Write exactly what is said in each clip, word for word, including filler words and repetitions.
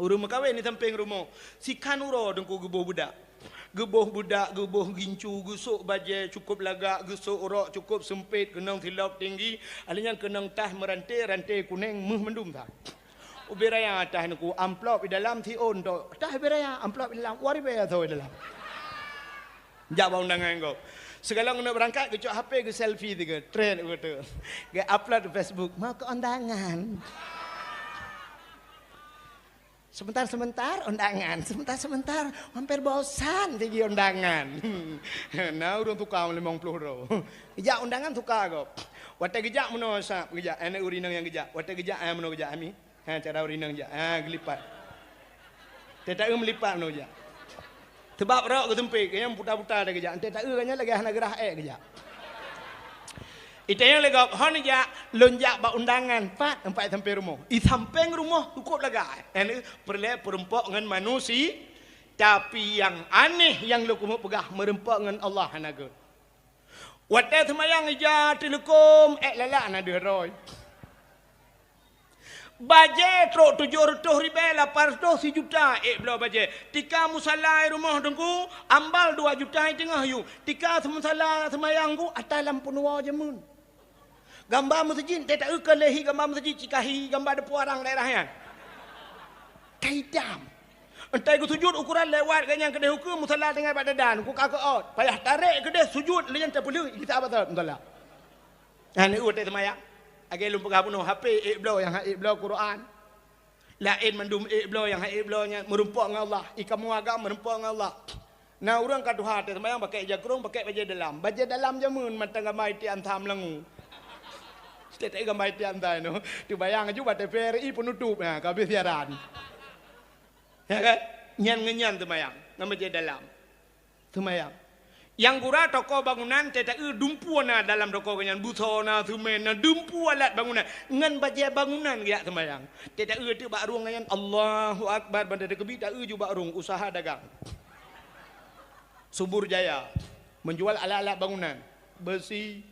Ureuëng meukawen di sampéng rumoh, sikhan uroe teungku geuboh beudak. Geuboh beudak, geuboh gincu, geusok bajée cukôp lagak, geusok rok cukôp seumpét, keunong silop tinggi, alheuh nyan keunong tah meuranté-ranté kuneng méuh mandum that. Ubé raya tah teungku, amplop di dalam siôn tok. Tah ubé raya, amplop di dalam, dua ribée asoe di dalam. Jak bak undangan gob. Sigohlom keuneuk beurangkat, geucok H P, geuselfie sigoe, trend beutôi. Geu-upload di Facebook, "Mau ke undangan." Sebentar-sebentar undangan, sebentar-sebentar, hampir bosan sigi undangan. Na ureuëng tuka limong ploh droe. Jak undangan tuka gob. Watée geujak meunoe sab geujak, aneuk ureuëng inong nyang geujak. Watée geujak, ah, meunoe geujak, ami. Ha, cara ureuëng inong jak. Ha, geulipat. Teuta eu meulipat meunoe jak. Teubab rok geuseumpét, geuh nyan puta-puta dah geujak. Teuta eu geuh nyan lagée hana geurah ék geujak. Itanyong lé gob, "Hon jak, lôn jak bak undangan, pat teumpat sampéng rumoh?" "I sampéng rumoh cukôp lagak." Nyan peureulée peurumpok ngon manusia, tapi nyang aneh nyang lôn keumeung peugah meurumpok ngon Allah hana gét. Watée seumayang ija teuleukom ék lalak na deuh roe. Bajée trok tujoh reutôh ribée lapan reutôh sijuta ék bloe bajée. Tika musala i rumoh teungku, ambal dua juta i teungoh yue. Tika musala seumayang ku ata lam peunuwoe jameun. Gamba meuseujid, teuta eu ka lé hi gamba meuseujid, cikahi gamba deupeu arang daerah nyan. Ka itam. Entai geusujut ukuran lewat geuh nyan keudeh ukeue musala tinggai bak dadan, ku ka keuôt. Payah tarek keudeh sujut lé nyan tapeuleueh, geusa batat musala. Nyan eu watée seumayang. Lagée lôn peugah bunoe, H P ék bloe nyang hana ék bloe Quran. Laén mandum ék bloe nyang hana ék bloe nyan meurumpok ngon Allah. I kamoe agam meurumpok ngon Allah. Na ureuëng ka tuha teuh seumayang pakai ija krong, pakai bajée dalam. Bajée dalam jameun mantong gamba itian tham langu. Teuta gamba itian tham nyoe. Teubayang aju bak T V R I peunutôp, ha, ka habéh siaran. Ya kan? Nyan ngon nyan seumayang, ngon bajée dalam. Seumayang. Nyang gura toko bangunan, teuta eu dumpeue na dalam toko geuh nyan, busoe na, seumén na, dumpeue alat bangunan. Ngon bajée bangunan geujak seumayang. Teuta eu teuk bak rueng geuh nyan, Allahu Akbar, ban teukeubit ta eu ju bak rueng, usaha dagang. Subur Jaya, menjual alat-alat bangunan, beusi,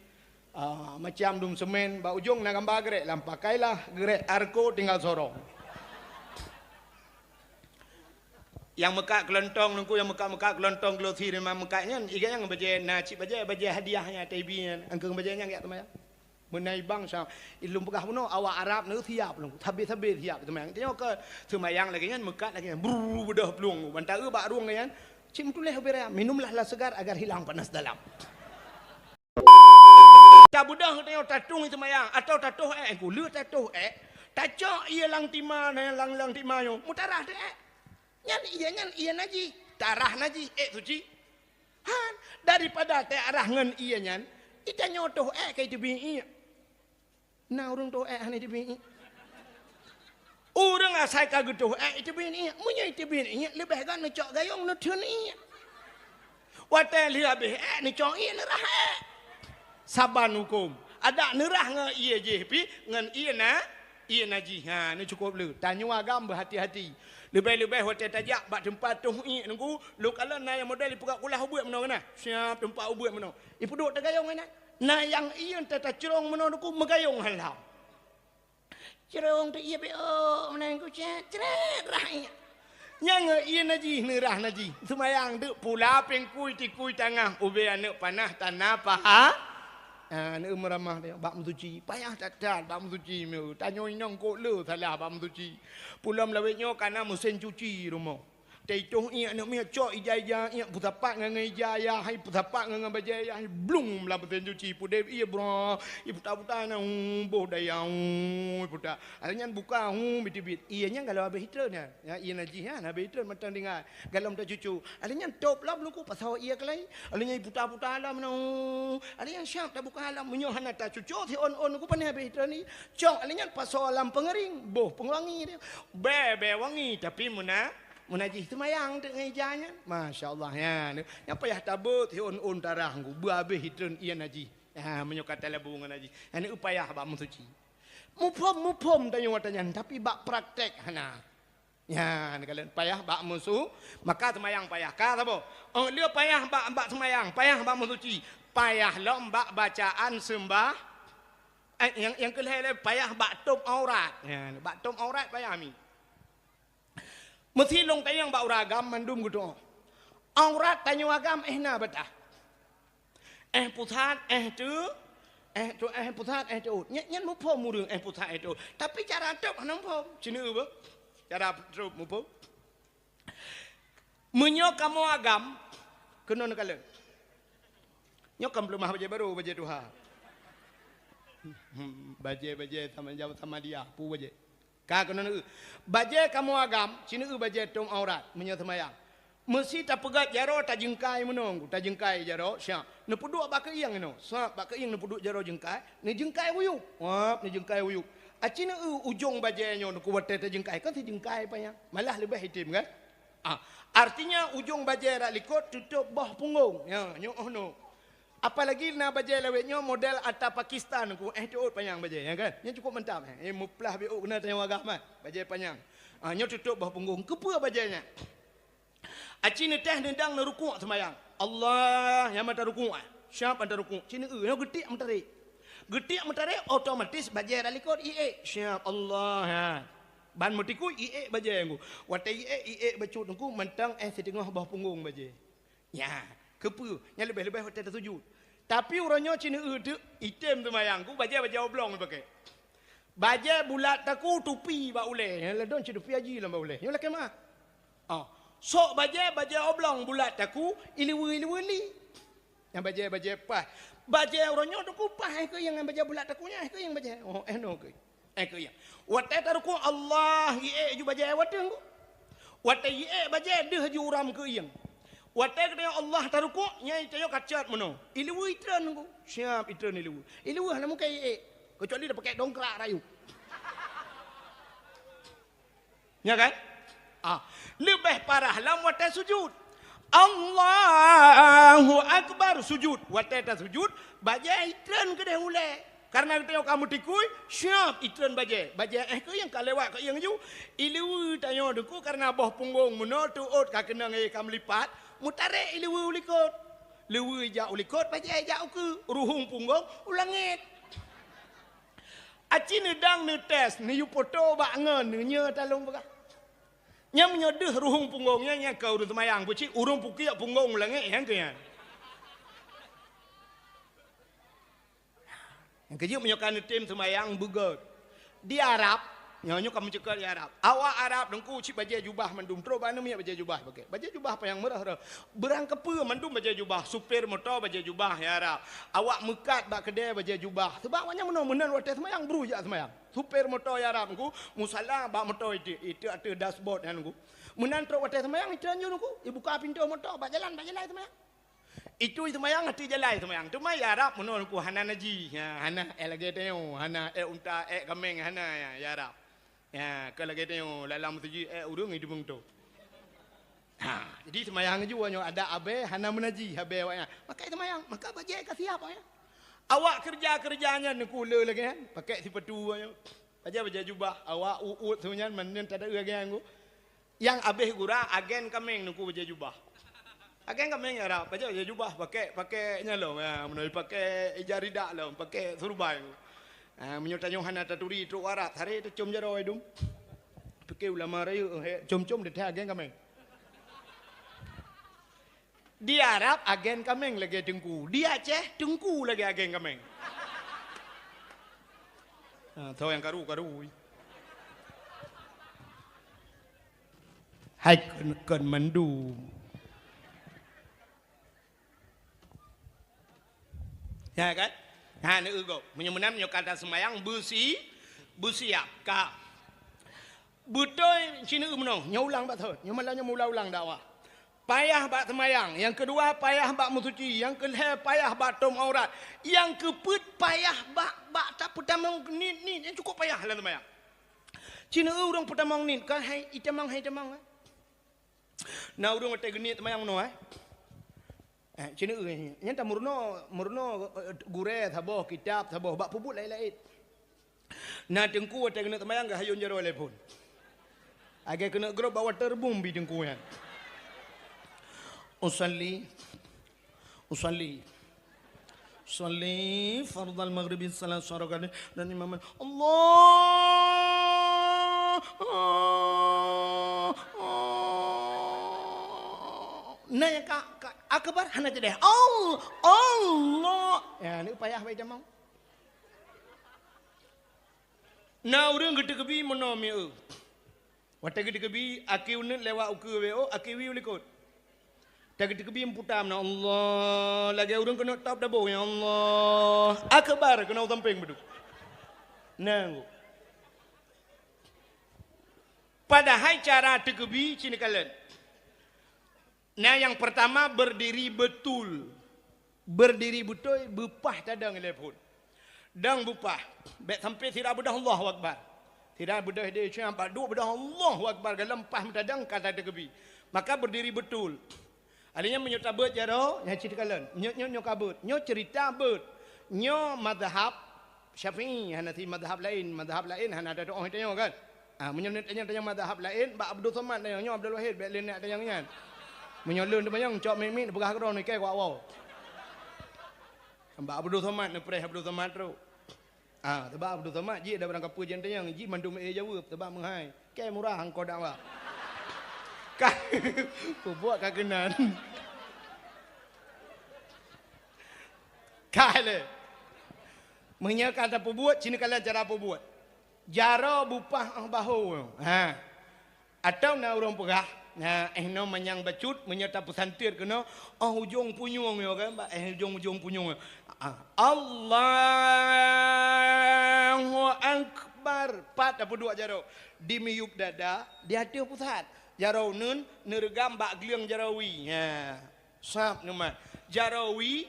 ah, macam dum semen, bak ujong na gamba geurék, lam pakailah geurék Arco tinggal sorong. Nyang meukat keulontong nungku, nyang meukat-meukat keulontong glosi rimang meukat nyan, iga nyang bajée na cit bajée, bajée hadiah nyan, T V nyan, angkeung bajée nyan jak teuma. Meunai bangsa, ilôn peugah bunoe, awak Arab neu siap lôn, sabe-sabe siap seumayang. Tanyoe keu seumayang lagée nyan, meukat lagée nyan, brrr, beudôh plueng. Ban ta eu bak rueng nyan, cit meutuléh ubé raya, "Minumlah lah segar agar hilang panas dalam." Tabeudôh tanyoe tatueng seumayang, atawa tatoh ék, ku lheueh tatoh ék, tacok ié lam tima, lam, lam tima nyoe, meutarah teuh ék. Nyan ié nyan, ié najih, tarah najih, ék suci. Han, daripada teuarah ngon ié nyan, itanyoe toh ék ka iteubiet ié. Na ureuëng toh ék hana iteubiet ié. Ureuëng asai ka geutoh ék iteubiet ié. Meunyoe iteubiet ié, leubeh gét neucok gayong neutheun ié. Watée lheueh habéh ék neucok ié neurah ék. Saban huköm. Adak neurah ngon ié jih pih ngon ié na Ié najih, ha, nyoe cukôp le. Tanyoe agam beuhati-hati. Leubeh-leubeh watée tajak bak teumpat toh ié nungku, lôn kalon na nyang model ipeugah kulah ubeut meunoe na. Siap teumpat ubeut meunoe. Ipeuduek tagayong inan. Na nyang ié teuh tacrong meunoe nungku meugayong halam. Crong teuh ié beok meunan ku cét, crét rah ié. Nyang ié najih neurah najih. Seumayang deuk pula pingkui tikui tangah ubé aneuëk panah tana paha. Ah, aneuk meuramah dia, bak meusuci. Payah that-that bak meusuci meu. Tanyoe inong kok le salah bak meusuci. Pulom lawét nyoe kana meusén cuci rumoh. Teitoh ié aneuk miet cok ija-ija ié peusapat ngon ija ayah, hai peusapat ngon bajée ayah, hai blung lam meusén cuci. Pudeb ié bra, ié puta-puta na, uh, boh daya, uh, puta. Alheuh nyan buka, uh, bitibit. Ié nyan kalau habéh hitrön nyan. Ya, ié najih nyan habéh hitrön mantong tinggai. Galom tacucu. Alheuh nyan top lom luku pasoe ié keulai. Alheuh nyan iputa-puta lom nyoe. Alheuh nyan siap tabuka lom. Meunyoe hana tacucu siôn-ôn ku pané habéh hitrön ni. Cok alheuh nyan pasoe lam peungeuring. Boh peungewangi dia. Bée-bée wangi tapi meuna, meunajih seumayang teuk ngon ija nyan. Masya Allah nyan. Nyan payah tabeuet siôn-ôn tarah ku. Beu habéh hitrön ié najih. Ha, meunyoe ka talabu ngon najih. Nyan payah bak meusuci. Muphom-muphom tanyoe watée nyan, tapi bak praktek hana. Nyan, kalon payah bak musu, maka seumayang payah. Ka saboh? Oh, le payah bak, bak seumayang, payah bak meusuci. Payah lom bak bacaan seumbah, eh, nyang, nyang keu lhée le payah bak tôb aurat. Nyan, bak tôb aurat payah mi. Meusi lôn tanyong bak ureueng agam mandum geutu'oh. Aurat tanyoe agam eh na batas. Eh pusat, eh teu, eh teu, eh pusat, eh teuôt. Nyan, nyan muphom ureueng eh pusat, eh teuôt. Tapi cara tôb hana muphom. Cina beuh. Cara tôb muphom. Meunyoe kamoe agam, keunoe neukalon. Nyoe kan peuleumah bajée barô, bajée tuha. Bajée-bajée sama jaweueb sama dia, peue bajée. Ka keunoe neueu. Bajée kamoe agam, cina eu bajée tôb aurat, meunyoe seumayang. Meusi tapeugét jaroe tajeungkai meunoe, tajeungkai jaroe, siap. Neupeuduek bak keuieng inoe, siap bak keuieng neupeuduek jaroe jeungkai, neujeungkai wuyueb. Wap, neujeungkai wuyueb. Aci neueu ujong bajée nyoe neuku watée tajeungkai, kan sijeungkai panyang. Malah leubeh item kan? Ah, artinya ujong bajée rot likot tutôb boh punggong. Ya, nyoe oh no. Apalagi na bajée lawét nyoe model ata Pakistan ku, eh teuôt panyang bajée, ya kan? Nyoe cukup mantap, eh. Eh, muplah biôk keunoe tanyoe agam, eh. Bajée panyang. Ah, nyoe tutôb boh punggong. Keupeue bajée nyan? Aci neutéh neudang neurukuk seumayang. Allah, nyang mata rukuk, eh. Siap mata rukuk. Ci neueu, nyoe geutiek meutarek. Geutiek meutarek, otomatis bajée rot likot iék. Siap Allah, ha. Ban meutikui iék bajée ngku. Watée iék, iék bacut ngku mantong eh siteungoh boh punggong bajée. Nya, keupeue? Nyan leubeh-leubeh watée tasujut. Tapi uroe nyoe ci neueu teuk, item seumayang ku, bajée-bajée oblong ipaké. Bajée bulat taku tupi bak ulée. Nyan ladôm ci tupi haji lam bak ulée. Nyoe lakée meuah. Oh, sok bajée, bajée oblong bulat taku, ileue-ileue li. Nyang bajée-bajée paih. Bajée uroe nyoe taku paih, eh keuieng nyang bajée bulat taku nyan, eh keuieng bajée. Oh, eh no keuieng. Eh keuieng. Watée tarukuk Allah, iék ju bajée watée ngku. Watée iék bajée deuh ju uram keuieng. Watée geutanyoe Allah tarukuk, nyai tanyoe kacot meunoe. Ileue itreun ngku. Siap itreun ileue. Ileue hana mungken iék. Keucuali tapaké dongkrak rayeuk. Nya kan? Ah, leubeh parah lam watée sujut. Allahu Akbar, sujut. Watée tasujut, bajée itreun keudeh ulée. Karena geutanyoe ka meutikui, siap itreun bajée. Bajée eh keuieng ka lewat keuieng ju. Ileue tanyoe teungku karena boh punggong meunoe teuôt ka keunong eh ka meulipat, meutarek ileue u likot. Leue ijak u likot, bajée ijak u keue, ruhueng punggong u langét. Aci neudang neutés, neuyue poto bak ngon, neunyoe talông peugah. Nyan meunyoe deuh ruhueng punggong nyan, nyan keu ureueng seumayang, beucit ureueng pukiek punggong u langét nyan keu nyan. Nyang keujeuet meunyoe ka neutem seumayang beugét. Di Arab, nyoe, nyoe ka meuceukeut di Arab. Awak Arab teungku cit bajée jubah mandum, trok bak aneuk miet bajée jubah paké. Bajée jubah panyang meurah-rah. Beurangkapeue mandum bajée jubah, supir moto bajée jubah ya Arab. Awak meukat bak keudée bajée jubah. Seubab awak nyan meunoe meunan watée seumayang, bru jak seumayang. Supir moto ya Arab ngku, musala bak moto itu, itu ateueh dashboard nyan ngku. Meunan trok watée seumayang, itu anjur ngku, ibuka pintoe moto, bak jalan, bak jalan seumayang. Itu seumayang ateueh jalan seumayang. Teuma ya Arab meunoe ngku hana naji. Ha, hana eh lagée tanyoe, hana eh unta, eh kaméng hana ya, ya Arab. Ya, ka lagée tanyoe, lam meuseujid, eh, ureueng itu beungoh. Ha, jadi seumayang ju nyoe adak abée hana meunaji, abée awak nyan. Maka seumayang, maka bajée ka siap awak nyan. Awak keureuja-keureuja nyan neukula lagée nyan, pakai sipatu awak nyan. Bajée-bajée jubah, awak uôt-uôt su nyan, man nyan tada lagée nyan ku. Nyang abéh gura, agen kaméng neukula bajée jubah. Agen kaméng ya Arab, bajée-bajée jubah, pakai, pakai nyan lom, ya, meunoe pakai ija ridak lom, pakai surbai. Ha, meunyoe tanyoe hana taturi trok Arab, sare tacom jaroe dum. Pike ulama rayeuk, he, com-com di agen kaméng. Di Arab agen kaméng lagée teungku, di Aceh teungku lagée agen kaméng. Ha, tho nyang karu-karu. Hai kon, kon mandum. Ya kan? Ha, neueu gob. Meunyoe meunan, meunyoe ka taseumayang beusi-, beusiap ka. Beutôi sineuk meunoe, nyoe ulang bak thon. Nyoe malam nyoe meuulang-ulang dakwah. Payah bak seumayang, nyang keudua payah bak meusuci, nyang keulhée payah bak tom aurat, nyang keupeuet payah bak, bak tapeutamong nit-nit, nyang cukup payah lam seumayang. Sineuk ureuëng peutamong nit, kan hai itamong, hai itamong, eh. Na ureuëng watée geuniet seumayang meunoe, eh. Eh, sineuk, eh, nyan ta meurunoe, meurunoe, eh, gurée saboh, kitab saboh, bak peubuet laén-laén. Na teungku watée keuneuk seumayang geuhayôn jaroe lé phon. Lagée keuneuk grob bak waterboom bi teungku nyan. Usalli, usalli, usalli fardhal maghribi tsalatsa rak'atin dan imam Allah. Na nyang ka, ka akbar hana teudeungoe. Allah, Allah. Ya, ni payah baca mau. Na ureuëng geuteukeubi meunoe mieu. Watée geuteukeubi, aki uneut lewat ukeue W O, aki wi u likot. Watée geuteukeubi meuputa meunoe, Allah, lagée ureuëng keuneuk top dabong, ya Allah. Akbar keunoe sampéng beudôh. Nanggu. Padahai cara teukeubi cit neukalon. Nah, nyang peurtama berdiri betul. Berdiri beutôi, beupah tadong ilée phon. Dong beupah, bék sampai sira beudôh Allahu Akbar. Sira beudôh deh, cuma bak duek beudôh Allahu Akbar, galom pah meutadong ka tateukeubi. Maka berdiri betul. Alinyan meunyoe tabeuet jaroe, nyan cit kalon. Nyoe, nyoe, nyoe ka beuet. Nyoe cerita beuet. Nyoe mazhab Syafi'i, hana si mazhab laén. Mazhab laén hana ada doa tanyoe kan? Ah, meunyoe neutanyong-tanyong mazhab laén, bak Abdul Somad tanyong, nyoe Abdul Wahid, bék lé neutanyong nyan. Meunyoe lôn teumanyong, cok miet-miet, peugah keudroe, ikai kuak woe. Bak Abdul Somad, neupreh Abdul Somad trok. Ah, sabab Abdul Somad, jih ada barang kapeue jeuet tanyong, jih mandum ék jaweueb, sabab meuhai. Kée murah angkot dakwah. Ka, peubuet ka keunan. Ka lé. Meunyoe ka tapeubuet, cit neukalon cara peubuet. Jaroe beupah 'oh bahô. Ha. Atawa na ureuëng peugah, na, eh, noe manyang bacut, meunyoe tapeusantet keunoe, 'oh ujong punyueng nyoe kan, bak, eh, ujong-ujong punyueng nyoe. Ah, Allahu Akbar. Pat tapeuduek jaroe. Di miyueb dada, di ateueh pusat. Jaroe uneuen, neureugam bak gleueng jaroe wie. Ha. Sab neumat. Jaroe wie,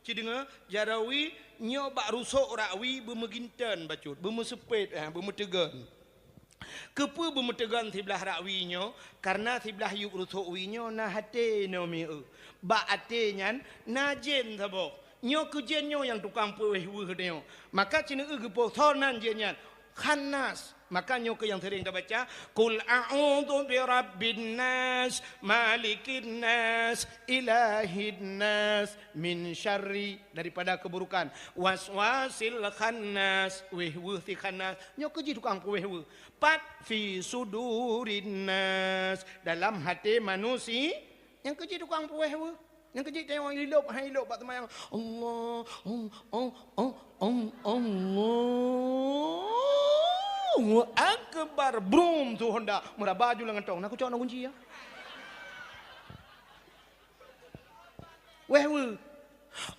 ci deungoe, jaroe wie nyoe bak rusok rak wie beumeuginton bacut, beumeuseupet, ha, beumeuteugon. Keupeue beumeuteugon siblah rak wie nyoe? Karena siblah yueb rusok wie nyoe na até nyoe mieu. Bak até nyan na jén saboh. Nyoe keuh jén nyoe nyang tukang peuwéh weueh tanyoe. Maka cit neueu geupoh soe nan jén nyan. Khannas. Maka nyoe keuh nyang sering tabaca, "Qul a'udzu birabbin nas, malikin nas, ilahin nas, min syarri," daripada keburukan, "waswasil khannas," wéh weueh si khannas. Nyoe keuh jih tukang peuwéh weueh. Pat fi sudurin nas, dalam até manusia. Nyang keuh jih tukang peuwéh weueh. Nyang keuh jih tanyoe ilop, hai ilop bak seumayang. Allah, Allah, Allah, Allah, Allahu Akbar. Brum, su Honda. Meuraba ju lam gantong. Na kucok na kunci ya. Wéh weueh.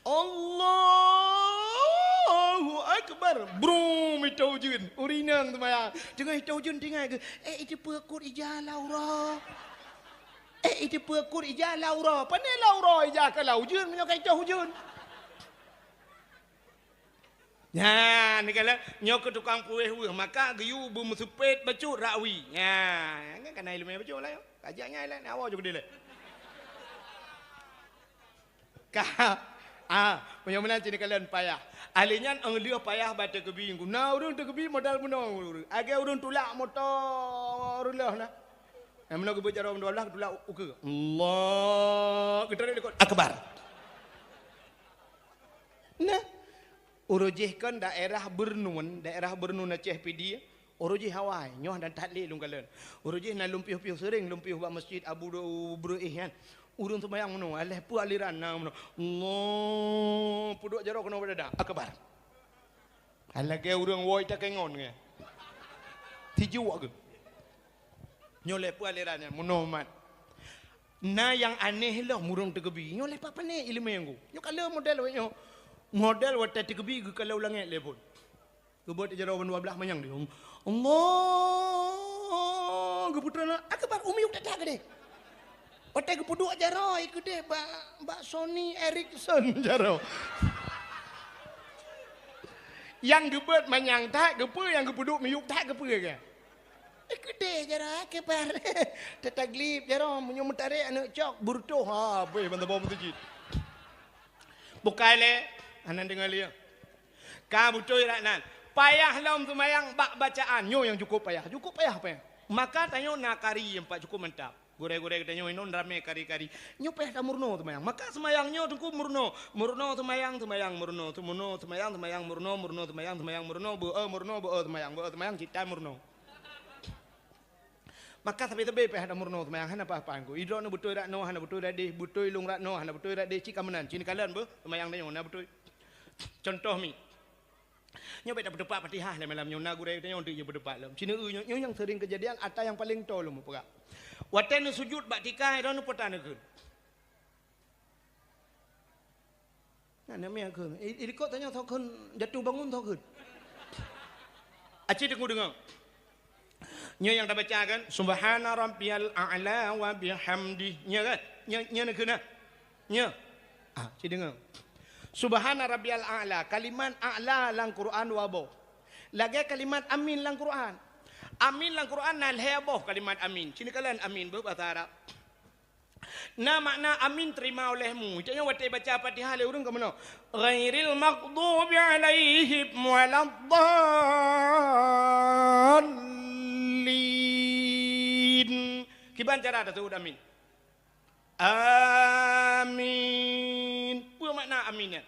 Allahu Akbar. Brum, itôh ujeuen. Ureuëng inong seumayang. Teungoh itôh ujeuen tinggai geuh. Eh, iteupeue kot ija lam uroe. Eh, iteupeue kot ija lam uroe. Pane lam uroe ija ka lam ujeuen, meunyoe ka itôh ujeuen. Nyan, neukalon, nyoe keuh tukang peuwéh weueh, maka geuyue beumeuseupet bacut rak wie. Nyan, kan kana iéleumé bacut lah nyoe. Kajak nyan lah, nyan awai ju keudeh lé. Ka, ah, meunyoe meunan cit neukalon payah. Ahli nyan 'oh lheueh payah bak teukeubi. Na ureuëng teukeubi modal bunoe ureuëng. Lagée ureuëng tulak moto reuloh na. Nyang meunoe geubeuet jaroe dua blah, tulak ukeue. Allah, geutarek likot. Akbar. Nah, uroe jih kon daerah Beureunuen, daerah Beureunuen Aceh Pidie, uroe jih awai, nyoe dan that lé lôn kalon. Uroe jih na lôn piôh-piôh seuring, lôn piôh bak masjid Abu Breueh nyan. Ureuëng seumayang meunoe, aléh peue aliran na meunoe. Allah, peuduek jaroe keunoe bak dada. Akbar. Hai lagée ureuëng woe takengon nyan. Tijuek geuh. Nyoe lé peue aliran nyan, meunoe mat. Na nyang aneh lom ureuëng teukeubi. Nyoe lé pat pane iéleumé nyan. Nyoe ka lheueh model wéh nyoe. Model watée teukeubi geukalon langét lé phon. Geubeuet jaroe ban dua blah manyang di. Allah, geuputra na, akbar, u miyueb that-that keudeh. Watée geupeuduek jaroe keudeh bak, bak Sony Ericsson jaroe. Nyang geubeuet manyang that, keupeue nyang geupeuduek miyueb that, keupeue keuh? Eh, keudeh jaroe, akbar. Tataglib jaroe, meunyoe meutarek aneuk cok, beureutoh, ha, beuh, ban saboh meuseujid. Bukai lé, aneuk deungoe lé. Ka beutôi rak nan. Payah lom seumayang bak bacaan. Nyoe nyang cukup payah. Cukup payah, payah. Maka tanyoe na kari nyang pat cukup mantap. Gurée-gurée geutanyoe inong ramé kari-kari. Nyoe payah tameurunoe seumayang. Maka seumayang nyoe teungku meurunoe. Meurunoe seumayang, seumayang meurunoe. Seurunoe seumayang, seumayang meurunoe. Meurunoe seumayang, seumayang meurunoe. Beu-e meurunoe, beu-e seumayang. Beu-e seumayang, cit that meurunoe. Maka sabe-sabe pih hana meurunoe seumayang, hana paih-paih ku. Idroe nyoe beutôi rat noe, hana beutôi rat deh, beutôi lôn rat noe, hana beutôi rat deh, cit ka meunan, cit neukalon beuh seumayang tanyoe na beutôi. Contoh mi. Nyoe bèk tapeuteupat Fatihah lé malam nyoe, na gurèe tanyoe teuk jeuet peuteupat lom. Cit neu-eu nyoe, nyoe nyang seuring keujadian, ata nyang paleng toe lom peugah. Watèe neusujut bak tika, droeneuh peue ta neukheun? Na, na mia kheun. I, i likot tanyoe soe kheun jatuh bangun soe kheun. Aci deungoe-deungoe. Nyoe nyang tabaca kan, "Subhana rabbiyal a'la wa bihamdi." Nyoe kan? Nyoe, nyoe neukheun na? Nyoe. Ah, ci deungoe. "Subhana rabbiyal a'la." Kalimat a'la lam Quran dua boh. Lagèe kalimat amin lam Quran. Amin lam Quran na lhèe boh kalimat amin. Ci neukalon amin beuh basa Arab. Na makna amin terima olehmu. Itu nyoe watèe baca Fatihah lé ureueng ka meunoe. "Ghairil maghdubi alaihim waladdallin." Kiban cara tasebut amin? Amin. Peue makna amin nyan?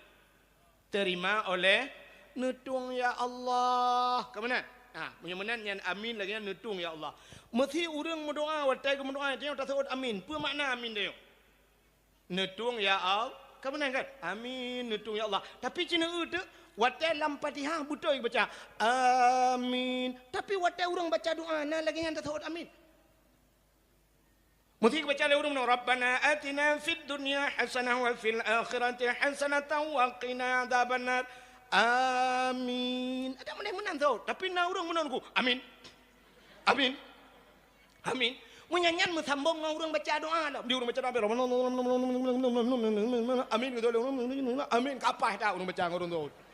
Terima oleh neutueng ya Allah. Ka meunan? Ha, meunyoe meunan nyan amin lagèe nyan neutueng ya Allah. Meusi ureueng meudoa watèe geumeudoa, tanyoe tasebut amin. Peue makna amin tanyoe? Neutueng ya Allah. Ka meunan kan? Amin, neutueng ya Allah. Tapi ci neu-eu teuk, watèe lam Fatihah beutôi baca amin. Tapi watèe ureueng baca doa na lagèe nyan tasebut amin. Meusti geubaca lé ureueng meunoe, "Rabbana atina fid dunya hasanah wa fil akhirati hasanatan wa qina adzabannar." Amin. Ada meunan meunan tu, tapi na ureueng meunan ku, "Amin. Amin. Amin." Meunyan nyan meusambong ngon ureueng baca doa dah. Di ureueng baca doa, "Amin." Amin. Kapah dah ureueng baca ngon ureueng tu.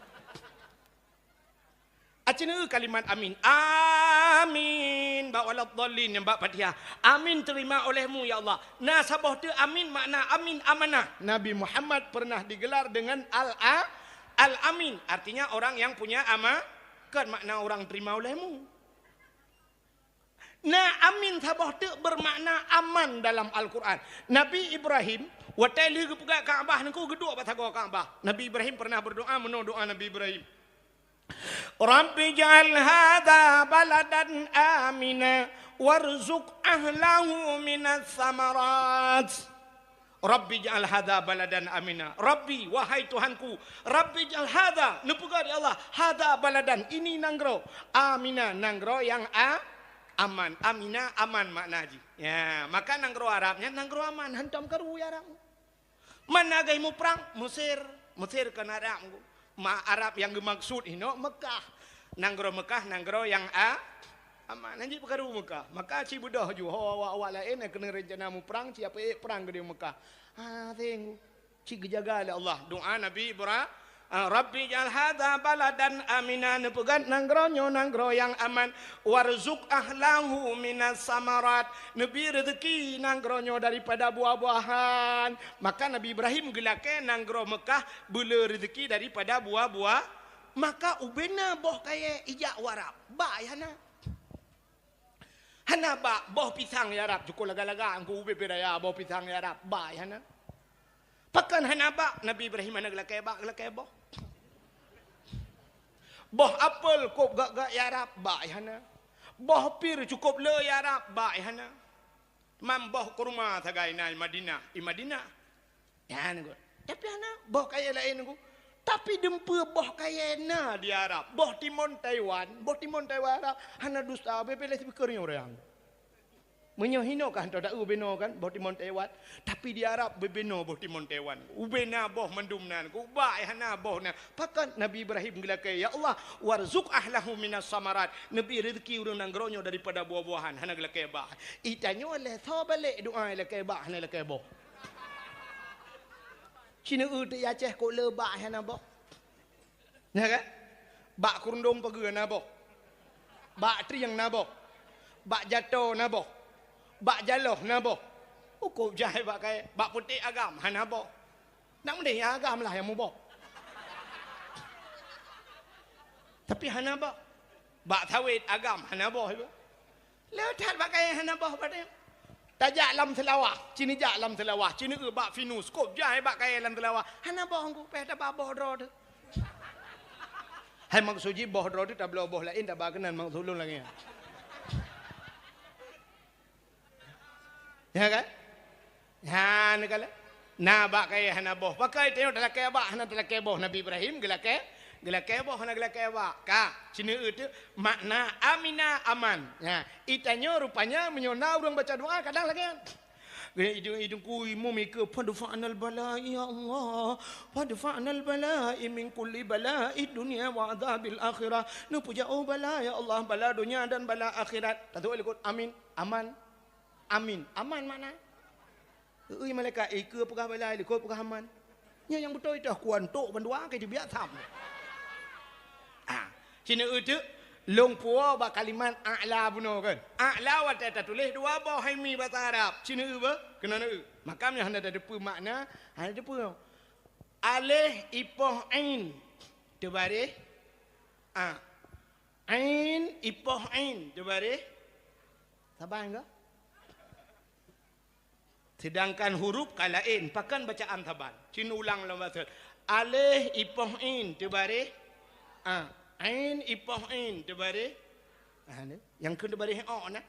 Aci neu-eu kalimat amin. Amin. Bak waladdallin nyang bak Fatihah. Amin terima olehmu, ya Allah. Na saboh teuk amin makna amin amanah. Nabi Muhammad pernah digelar dengan Al-, Al-Amin. Artinya orang yang punya ama-, kan makna orang terima olehmu. Na amin saboh teuk bermakna aman dalam Al-Quran. Nabi Ibrahim, watèe lheueh geupeugah Ka'bah nyan ku geuduek bak sagoe Ka'bah. Nabi Ibrahim pernah berdoa, meunoe doa Nabi Ibrahim. "Rabbi ij'al hadza baladan amina warzuq ahlahu minas samarat." "Rabbi ij'al hadza baladan amina." Rabbi, wahai Tuhanku, "Rabbi ij'al hadza," neupeugah ya Allah, "hadza baladan," ini nanggroe, "amina," nanggroe nyang a-, aman. Amina, aman makna jih. Ya, maka nanggroe Arab nyan nanggroe aman, hantom karu ya Arab. Man lagèe muprang? Mesir. Mesir kon Arab. Ma Arab nyang geumaksud hinoe Mekah. Nanggroe Mekah, nanggroe nyang a-, aman. Hanjeuet peukaru Mekah. Maka ci beudôh ju ho awak-awak laén nyang keuneuk rencana muprang, ci apeuék prang keudéh Mekah. Ha, seng. Ci geujaga lé Allah. Doa Nabi Ibra-, Ah, "Rabbi ij'al hadza baladan amina," neupeugah nanggroe nyoe nanggroe nyang aman, "warzuq ahlahu minas samarat," neubi reuzeki nanggroe nyoe daripada buah-buahan. Maka Nabi Ibrahim geulakèe nanggroe Mekah beuleu reuzeki daripada buah-buah. Maka ubena boh kayèe ijak u Arab, bak hana. Hana bak boh pisang ya Rab, cukôp lagak-lagak Teungku ubé-bé raya boh pisang ya Rab, bak hana. Pakon hana bak? Nabi Ibrahim hana geulakèe bak, geulakèe boh. Boh apel kôb gak-gak ya Rab, bak hana. Boh pir cukôp le ya Rab, bak hana. Mam boh kurma sagai na i Madinah, i Madinah. Nyan, Teungku. Tapi hana boh kayèe laén, Teungku. Tapi dumpeue boh kayèe na di Arab. Boh timon Taiwan, boh timon Taiwan Arab hana dusta, bèk-bèk lé sipikeur nyoe ureueng. Meunyoe hinoe ka hantom taeu binoe kan, boh timon Taiwan. Tapi di Arab bubena boh timon Taiwan. Ubena boh mandum nan, Teungku, bak hana boh na. Pakon Nabi Ibrahim geulakèe, "Ya Allah, warzuq ahlahu minas samarat." Neubi reuzeki ureueng nanggroe nyoe daripada buah-buahan, hana geulakèe bak. Itanyoe lé soe balek doa lakèe bak, hana lakèe boh. Ci neu-eu teuk i Aceh kôk le bak hana boh. Nyan kan? Bak keurundong pageue na boh. Bak trieng na boh. Bak jato na boh. Bak jaloh na boh. Ukôb jai bak kayèe, bak putéh agam hana boh. Nak meudeh nyang agam lah nyang muboh. Tapi hana boh. Bak sawét agam hana boh iba. Le that bak kayèe hana boh bak nyoe. Tajak lam Seulawah, ci neujak lam Seulawah, ci neu-eu bak Venus, kôb jai bak kayèe lam Seulawah. Hana boh Teungku, payah taba boh droe teuh. Hai maksud jih boh droe teuh tabloe boh laén taba keunan maksud lôn lagèe nyan. Ya kan? Ha, neukalon. Na bak kayèe hana boh. Pakon tanyoe talakèe bak, hana talakèe boh. Nabi Ibrahim geulakèe, geulakèe boh, hana geulakèe bak. Ka, sineuk teuk makna amina aman. Ha, i tanyoe rupanya meunyoe na ureueng baca doa kadang lagèe nyan. Idung-idung kui mumike, "Fadfa'nal bala, ya Allah. Fadfa'nal bala min kulli bala'i dunya wa adzabil akhirah." Neupeujauh bala, ya Allah, bala donya dan bala akhirat. Tatu'oh likot, amin. Aman. Amin. Aman makna. Ui malaikat, ikeue peugah bala, likot peugah aman. Nyoe nyang beutôi teuh kuantok bandua ke dibiak tham. Ah, sineuk teuk lôn puwoe bak kalimat a'la bunoe kan. A'la watèe tatuléh dua boh hai mi basa Arab. Sineuk beuh, keunoe neuk. Maka meunyoe hana tateupeue makna, hana tateupeue. Aléh ipoh ain teubaréh a. Ain ipoh ain teubaréh. Saban ka? Sedangkan huruf ka laén, pakon bacaan saban. Cit ulang lom bacut. Aléh ipoh ain teubaréh a. Ain ipoh ain teubaréh. Ah, ni. Nyang kheun teubaréh o na.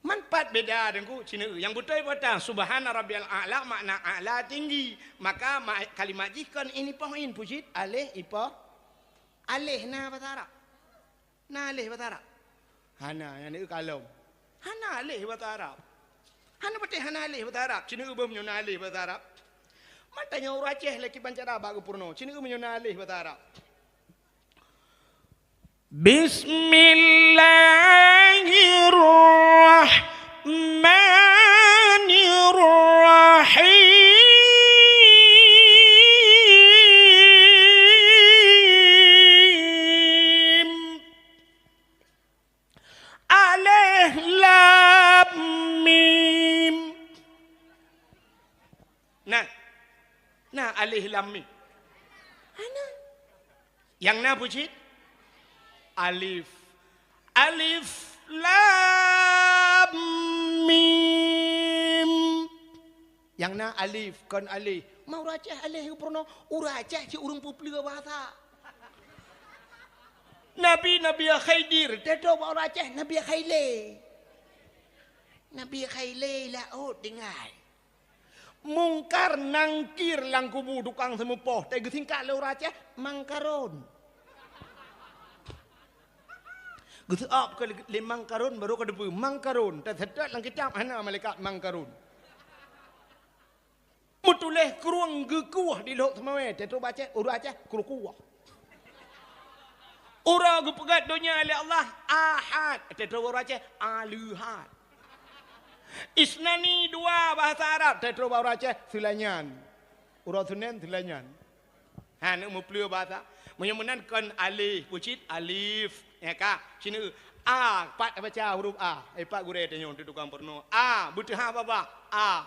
Man pat beda Teungku, sineuk. Nyang beutôi patah, subhana rabbiyal a'la makna a'la tinggi. Maka ma-, kalimat jih kon ain ipoh ain, peue cit aléh ipoh. Aléh na basa Arab. Na aléh basa Arab? Hana, nyang neuk kalon. Hana aléh basa Arab. Hana patéh hana aléh basa Arab. Sineuk beuh meunyoe na aléh basa Arab. Man tanyoe ureueng Aceh lé kiban cara bak geupeurunoe. Sineuk meunyoe na aléh basa Arab. Bismillahirrahmanirrahim. Alif lam mim. Nah. Nah, alif lam mim. Hana. Nyang na peue cit? Alif. Alif lam mim. Nyang na alif, kon aléh. Ma ureueng Aceh aléh geupeurunoe, ureueng Aceh cit ureueng peupleue bahasa. Nabi, Nabi Khidir, teutroe bak ureueng Aceh, Nabi Khaile. Nabi Khaile laôt tinggai. Mungkar Nangkir lam kubu tukang seumeupoh, teugeusingkat lé ureueng Aceh, Mangkaron. Geuseu'ab keu lé Mangkaron, barô ka teupeue Mangkaron, teuseutôt lam kitab hana malaikat Mangkaron. Meutuléh krueng geukueh di Lhok Seumawé, teutroe bak Aceh, ureueng Aceh, krueng kueh. Uroe geupeugöt donya lé Allah, Ahad, teutroe bak ureueng Aceh, Aleuhad. Isnani dua bahasa Arab, teutroe bak ureueng Aceh, Seulanyan. Uroe Seunén, Seulanyan. Ha, neuk meupleue bahasa. Meunyoe meunan kon aléh, peue cit alif. Ya ka, sineuk. A, pat baca huruf A. Eh, pat gurée tanyoe di tukang peurunoe. A, beuteuhah babah. A.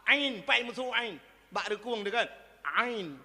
Ain, pat meusu ain. Bak reukong dekat. Ain.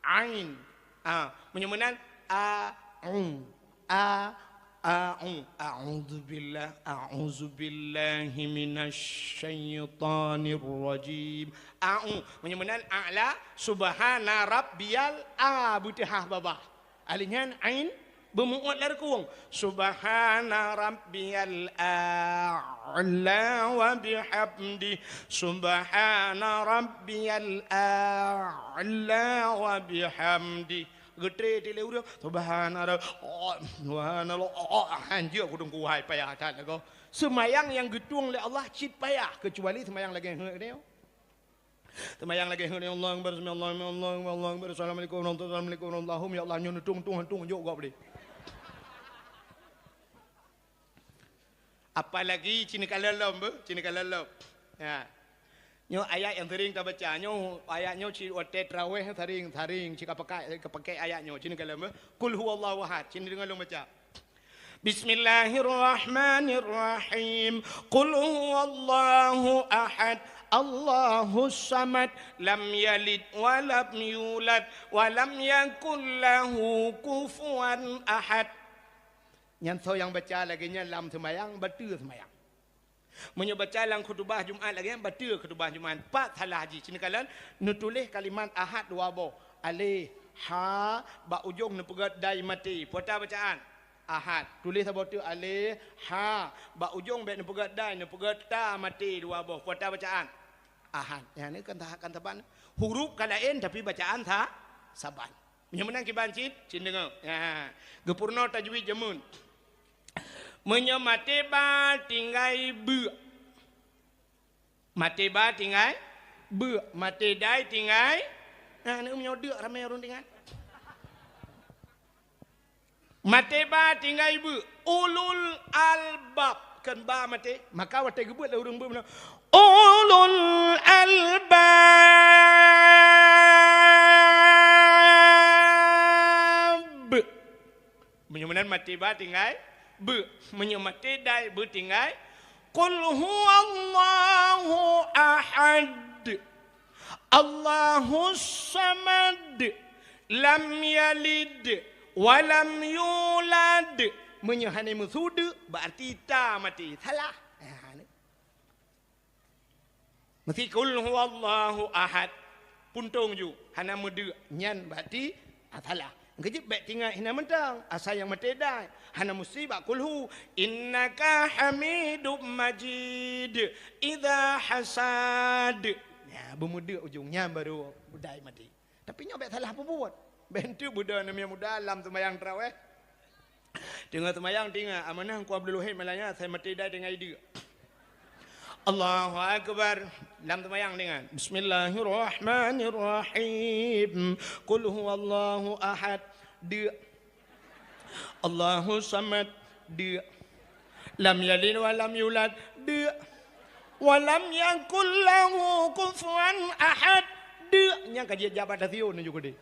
Ain. A, meunyoe meunan, a, u. A, a, u. A'udzubillah, a'udzubillahi minasy syaithanir rajim. A, u. Meunyoe meunan, a'la, subhana rabbiyal a, beuteuhah babah. Alif nyan ain beumu'oh lam reukong. Subhana rabbiyal a'la wa bihamdi. Subhana rabbiyal a'la wa bihamdi. Geutré lé ureueng, subhana rabb-, oh, subhanallah, oh, oh, hanjeuet kudong kuhai payah that lagoe. Seumayang nyang geutueng lé Allah cit payah, keucuali seumayang lagèe nyoe. Seumayang lagèe nyoe, Allahu Akbar, sami Allahu liman, Allahu Akbar, Allahu Akbar, assalamualaikum warahmatullahi, assalamualaikum warahmatullahi, ya Allah, nyoe neutueng-tueng hantu jok gob lé. Apalagi cit neukalon lom beuh, cit neukalon lom. Ya. Nyoe ayat nyang sering tabaca, nyoe ayat nyoe cit watèe tarawih sering, sering cit kapakai, kapakai ayat nyoe, cit neukalon beuh. Qul huwallahu ahad, cit neudeungoe lôn baca. Bismillahirrahmanirrahim. Qul huwallahu ahad, Allahus samad, lam yalid wa lam yulad, wa lam yakul lahu kufuwan ahad. Nyan soe nyang baca lagèe nyan lam seumayang, bateue seumayang. Meunyoe baca lam khutubah Jumat lagèe nyan, bateue khutubah Jumat. Pat salah jih, cit neukalon, neutuléh kalimat ahad dua boh. Alif, ha, bak ujong neupeugöt dai maté. Peue ata bacaan? Ahad. Tuléh saboh teuk alif, ha. Bak ujong bèk neupeugèt dai, neupeugèt ta maté dua boh. Peue ta bacaan? Ahad. Nyan kan ta-, kan saban. Huruf ka laén tapi bacaan sa-, saban. Meunyoe meunan kiban cit, cit deungö. Ya. Geupeurunoe tajwid jameun. Meunyoe maté ba tinggai beuk. Maté ba tinggai beuk, maté dai tinggai. Nah, aneuk meunyoe deuk ramé ureueng tinggai. Maté ba tinggai beuk, ulul albab, kan ba maté. Maka watèe geubeuet lé ureueng beuk meunan, ulul albab. Meunyoe meunan maté ba tinggai beuk, meunyoe maté dai beuk tinggai, qul huwallahu ahad, Allahus samad, lam yalid wa lam yulad. Meunyoe hana meusu deuk, berarti ta maté. Salah. Ha, ni. Meusi qul huwallahu ahad, puntông ju, hana meudeuk, nyan berarti, ah, salah. Keujeuet bèk tinggai hina mantong, asai nyang maté dai. Hana meusi bak qul hu, innaka hamidum majid, idza hasad. Ya, beumeudeuk ujong, nyan baru dai maté. Tapi nyoe bèk salah peubuet. Bèk enteuk beudoh aneuk muda lam seumayang taraweh. Teungoh seumayang, teungoh amanah Teungku Abdul Wahid Malaya, asai maté dai tinggai deuk. Allahu Akbar. Lam seumayang teungoh. Bismillahirrahmanirrahim. Qul huwallahu ahad. Deuk. Allahu samad. Deuk. Lam yalid wa lam yulad. Deuk. Wa lam yakul lahu kufuwan ahad. Deuk. Nyang ka jijak bak tasyon nyoe keudéh.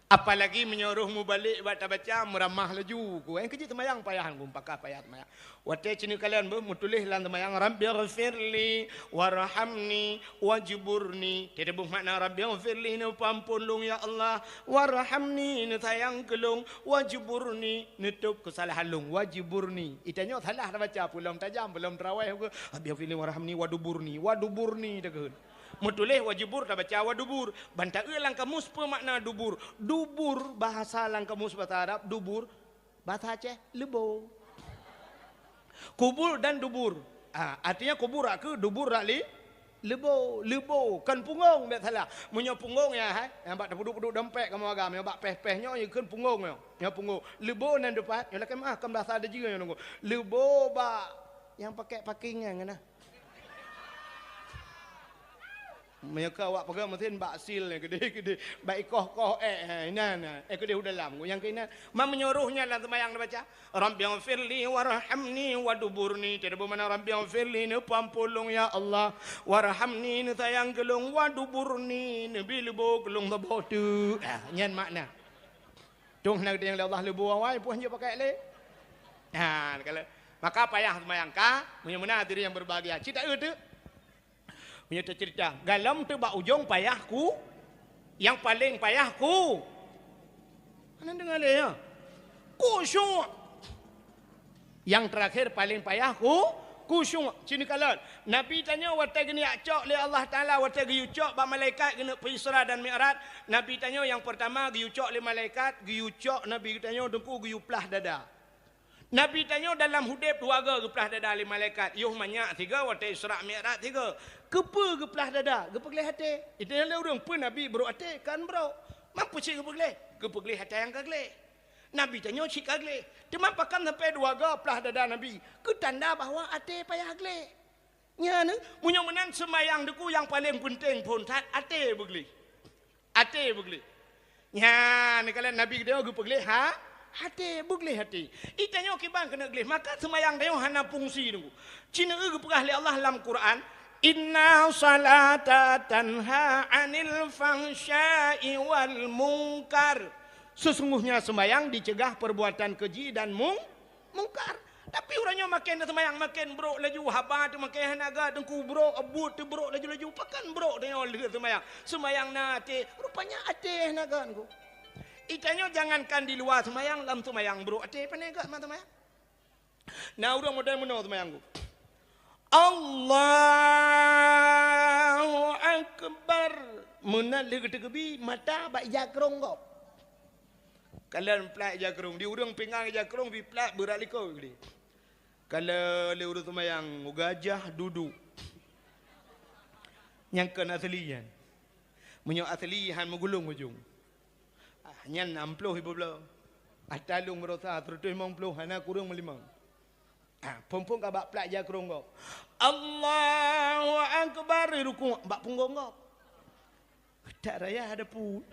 Apalagi meunyoe roh mubalek bak tabaca, meuramah laju. Ku, eh, keujeuet seumayang payah, ku, pakah payah seumayang. Watèe ci neukalon beuh meutuléh lam seumayang, "Rabbighfirli warhamni wajburni." Teudeubeuh makna, "Rabbighfirli," neupeuamphon lôn, ya Allah, "warhamni," neusayang keu lôn, "wajburni," neutôb keusalahan lôn, "wajburni." Itanyoe salah tabaca, peulom tajam, peulom taraweh, "Rabbighfirli warhamni waduburni," waduburni takheun. Meutuléh wajubur tabaca wadubur. Ban taeu lam kamus peue makna dubur. Dubur bahasa lam kamus bahasa Arab, dubur bahasa Aceh, leubo. Kubur dan dubur. Ah, artinya kubur rak keu, dubur rak li, leubo, leubo. Kon punggong, bèk salah. Meunyoe punggong ya, hai, nyang bak tapeuduek-peuduek dompet kamoe agam, nyang bak péh-péh nyoe, ya kon punggong nyoe. Nyoe punggong. Leubo nan depan, nyoe lakèe meuah, kon bahasa Dejeu nyoe nunggu. Leubo bak nyang pakèk paking nyan, nah. Meunyoe ka awak peugah meusen bak sil nyan keudéh-keudéh, bak ikoh-koh ék, ha, inan, ha, ék keudéh u dalam, nyang keuh inan. Man meunyoe roh nyan lam seumayang neubaca, "Rabbighfirli warhamni waduburni." Teudeubeuh makna, "Rabbighfirli," neupeuamphon lôn, ya Allah, "warhamni," neusayang keu lôn, "waduburni," neubi leubo keu lôn saboh teuk. Ah, nyan makna. Tueng hana geutanyong lé Allah leubo awai, peue han jeuet pakai lé. Ha, kalau, maka payah seumayang ka, meunyoe meunan hadirin yang berbahagia. Cit taeu teuk. Meunyoe teuceurita, galom teuk bak ujong payah khu, nyang paleng payah khu. Hana deungoe lé, ya. Khusyuk. Nyang teurakhé paleng payah khu, khusyuk. Ci neukalon. Nabi tanyoe watèe geujak cok lé Allah Taala, watèe geuyue cok bak malaikat keuneuk peuisra dan mi'raj, Nabi tanyoe nyang peurtama geuyue cok lé malaikat, geuyue cok Nabi tanyoe teungku geuyue plah dada. Nabi tanyoe dalam udép dua goe geuplah dada lé malaikat, yoh manyak sigoe watèe Isra Mi'raj sigoe. Keupeue geuplah dada? Geupeugleh até. Itanyong lé ureueng, "Peue Nabi brok até?" Kan brok. Man peue cit geupeugleh? Geupeugleh até nyang ka gleh. Nabi tanyoe cit ka gleh. Teuma pakon sampoe dua goe plah dada Nabi? Keu tanda bahwa até payah gleh. Nyan, meunyoe meunan seumayang teungku nyang paleng peunteng phôn that até beugleh. Até beugleh. Nyan, neukalon Nabi geutanyoe geupeugleh ha-, até, beugleh até. Itanyoe kiban keuneuk gleh, maka seumayang tanyoe hana fungsi teungku. Ci neueu geupeugah lé Allah lam Quran, "Inna salata tanha 'anil fahsya'i wal munkar." Sesungguhnya seumayang dicegah perbuatan keji dan mung-, mungkar. Tapi uroe nyoe maken seumayang maken brok laju, haba teuh maken hana gèt, teungku brok, buet teuh brok laju-laju. Pakon brok tanyoe lheueh seumayang? Seumayang na até, rupanya até hana gèt teungku. Itanyoe jangankan di luwa seumayang, lam seumayang brok até, pane gèt man seumayang. Na ureueng model meunoe seumayang teungku. Allahu Akbar. Meunan lheueh geuteukeubi, mata bak ija krong gob. Kalon plat ija krông, di ureuëng pingan ija krông, bi plat beurat likot geude. Kalon lé ureuëng seumayang, gajah dudu. Nyang kon asli nyan. Meunyoe asli han meugulong ujong. Ah, nyan nam ploh ibu bloe. Ata lôn meurosa seratus limong ploh, hana kureueng meulimong. Ah, phon-phon ka bak plat ija krông gob. Allahu Akbar, rukuk bak punggong gob. Tak raya ada pu.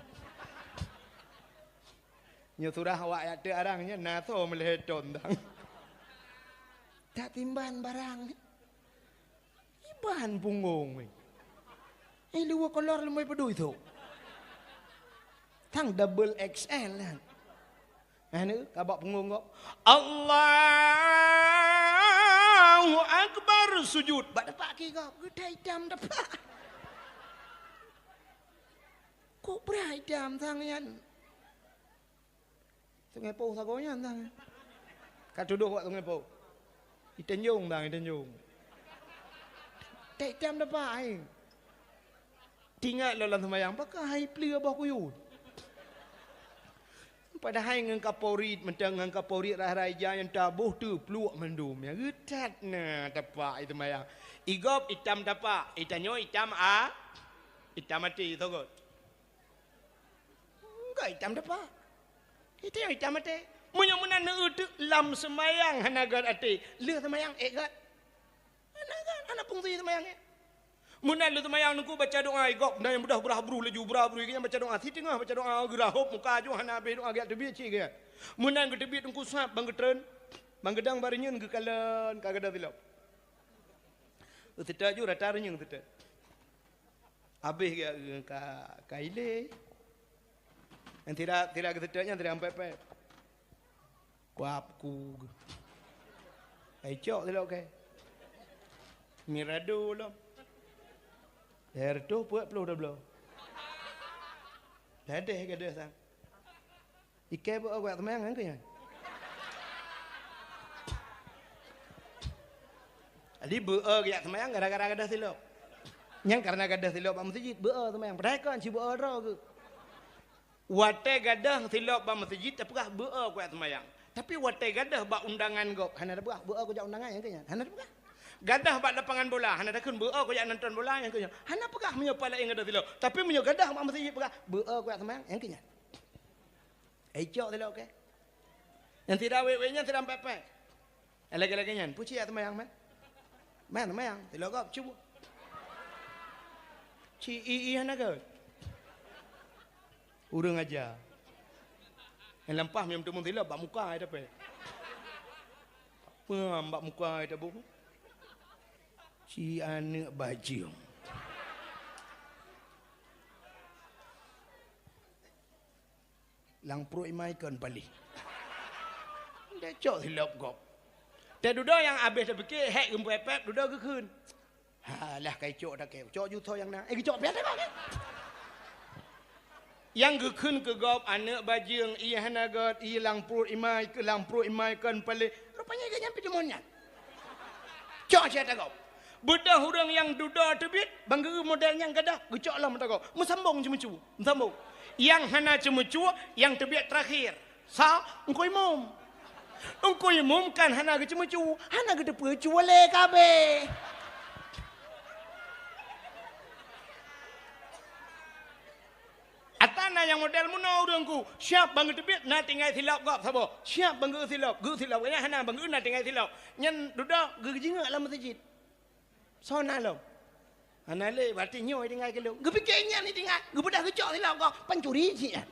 Nyoe surah awak yak teuk arang nyan na soe meulhèe thon dang. Tak timban barang. Iban punggong ni. Eh, luwa kolor leumai peudui tu. Tang double X L kan. Anu, kabak punggong kok. Allahu Akbar, sujud. Bak depak ki kok. Geutai itam depak. Kok berai itam sang nyan? Sungai Poh sagoe nyan sang. Ka tudoh wak Sungai Poh. Itenjong sang, itenjong. Tek itam depak ai. Tingat lom lam seumayang, pakon hai pleue boh kuyuet. Padahai ngon kaporit, mantong ngon kaporit rhah-rhah ija nyang taboh teupluek mandum. Ya geutat na tapak i seumayang. Igob itam tapak, itanyoe itam a, itam até sogot. Enggak itam tapak. Itam, itam até. Meunyoe meunan neueu teuk lam seumayang hana gét até, lheueh seumayang ék gét. Hana gét, hana fungsi seumayang ék. Meunan lheueh seumayang nungku baca doa igob, na nyang beudah brah bruh laju brah bruh, nyang baca doa siteungoh baca doa geurahop muka aju hana habéh doa gét teubiet cit gét. Meunan geuteubiet nungku sab bang geutreun, bang geudang bak reunyeun geukalon ka geudah silop. Seutôt ju rata reunyeun seutôt. Habéh gét ka, ka ilée. Nyang sira, sira geuseutôt nyan sira ampék-pék. Kuab ku geuh. Ai cok silop kèe. Mirado lom. Lhèe reutôh peuet ploh double. Ladeh gadoh sang. Ikèe beu-o kujak seumayang nyan keuh nyan. Jadi beu-o kujak seumayang gara-gara gadoh silop. Nyang karena gadoh silop bak meuseujid beu-o seumayang. Padahai kon ci beu-o droe geuh. Watèe gadoh silop bak meuseujid tapeugah beu-o kujak seumayang. Tapi watèe gadoh bak undangan gob hana tapeugah beu-o kujak undangan nyang keuh nyan. Hana tapeugah. Gadoh bak lapangan bola hana takheun beu-o kujak nonton bola nyang keuh nyan. Hana peugah meunyoe paléng gadoh silop. Tapi meunyoe gadoh bak meuseujid peugah beu-o kujak seumayang nyang keuh nyan. Ai cok silop kèe. Nyang sira wék-wék nyan sira ampék-pék. Lagèe-lagèe nyan, peue ci jak seumayang, man? Man seumayang, silop gob cuba. Ci i-i hana gét. Ureueng aja. Nyang lampah meuteumèe silop bak muka ai tapèe. Peue bak muka ai taboh? Ci aneuk bajeueng. Lam pruet imai kon paléh. Deh cok silop gob. Teududoe nyang abéh tapike hék geumpepet dudoe geukheun. Halah kai cok takée. Cok jutho nyang na. Eh geucok pian takée. Nyang geukheun keu gob aneuk bajeueng ié hana gét ié lam pruet imai keu lam pruet imai kon paléh. Rupanya geuh nyan pih deumon nyan. Cok siat gob. Beudôh ureueng nyang dudoe teubiet, bang geu model nyang gadoh, geucok lom mata gob. Meusambong ceumeucue, meusambong. Nyang hana ceumeucue, nyang teubiet teurakhir. Sa, Engku Imum. Engku Imum kan hana geuceumeucue, hana geuteupeue cue lé kabeh. Ata na nyang model meunoe ureueng ku, siap bang geuteubiet na tinggai silop gob saboh. Siap bang geu silop, geu silop. Nyan hana bang geu na tinggai silop. Nyan dudoe geujingeuk lam meuseujid. Soe na lom? Hana lé, berarti nyoe tinggai keu lôn. Geupike nyan tinggai, geubeudôh geucok silop gob, pancuri cit nyan.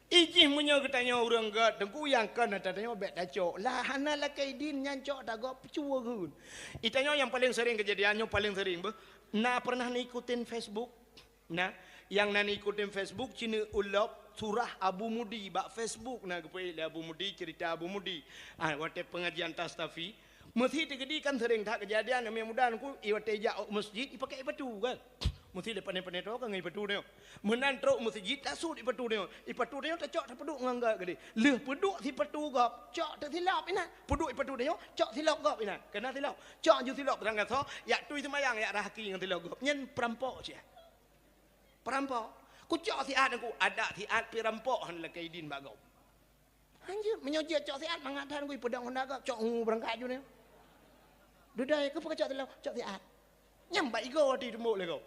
Ijih meunyoe geutanyoe ureueng gét, teungku nyang kon ata tanyoe bék tacok. Lah hana lakée idin nyan cok tagob cue geun. Itanyoe nyang paleng sering keujadian nyoe paleng sering beuh. Na pernah neuikutin Facebook? Na, nyang na neuikutin Facebook ci neuulop surah Abu Mudi bak Facebook na geupeuék lé Abu Mudi cerita Abu Mudi. Ah, watée pengajian Tastafi, Meusi teugedi kan sering that keujadian aneuk muda nungku, i watée jak u meuseujid, ipakée ipatu kan. Meusi lé pané-pané toe ka ngon ipatu nyoe. Meunan trok meuseujid, tasut ipatu nyoe. Ipatu nyoe tacok tapeuduek ngon gét geude. Lheueh peuduek sipatu gob, cok teusilop inan. Peuduek ipatu nyoe, cok silop gob inan. Keunan silop. Cok ju silop beurangkasoe, yak tui seumayang, yak rahaki ngon silop gob. Nyan peurampok cit. Peurampok. Kucok siat Teungku, adak siat pih rampok hana lakée idin bak gob. Hanjeuet, meunyoe jeuet cok siat mangat that Teungku, ipeudong honda gob, cok ngu beurangkat ju nyoe. Dudai, keupeue kacok silop? Cok siat. Nyang bak igoe watée teumbok lé gob.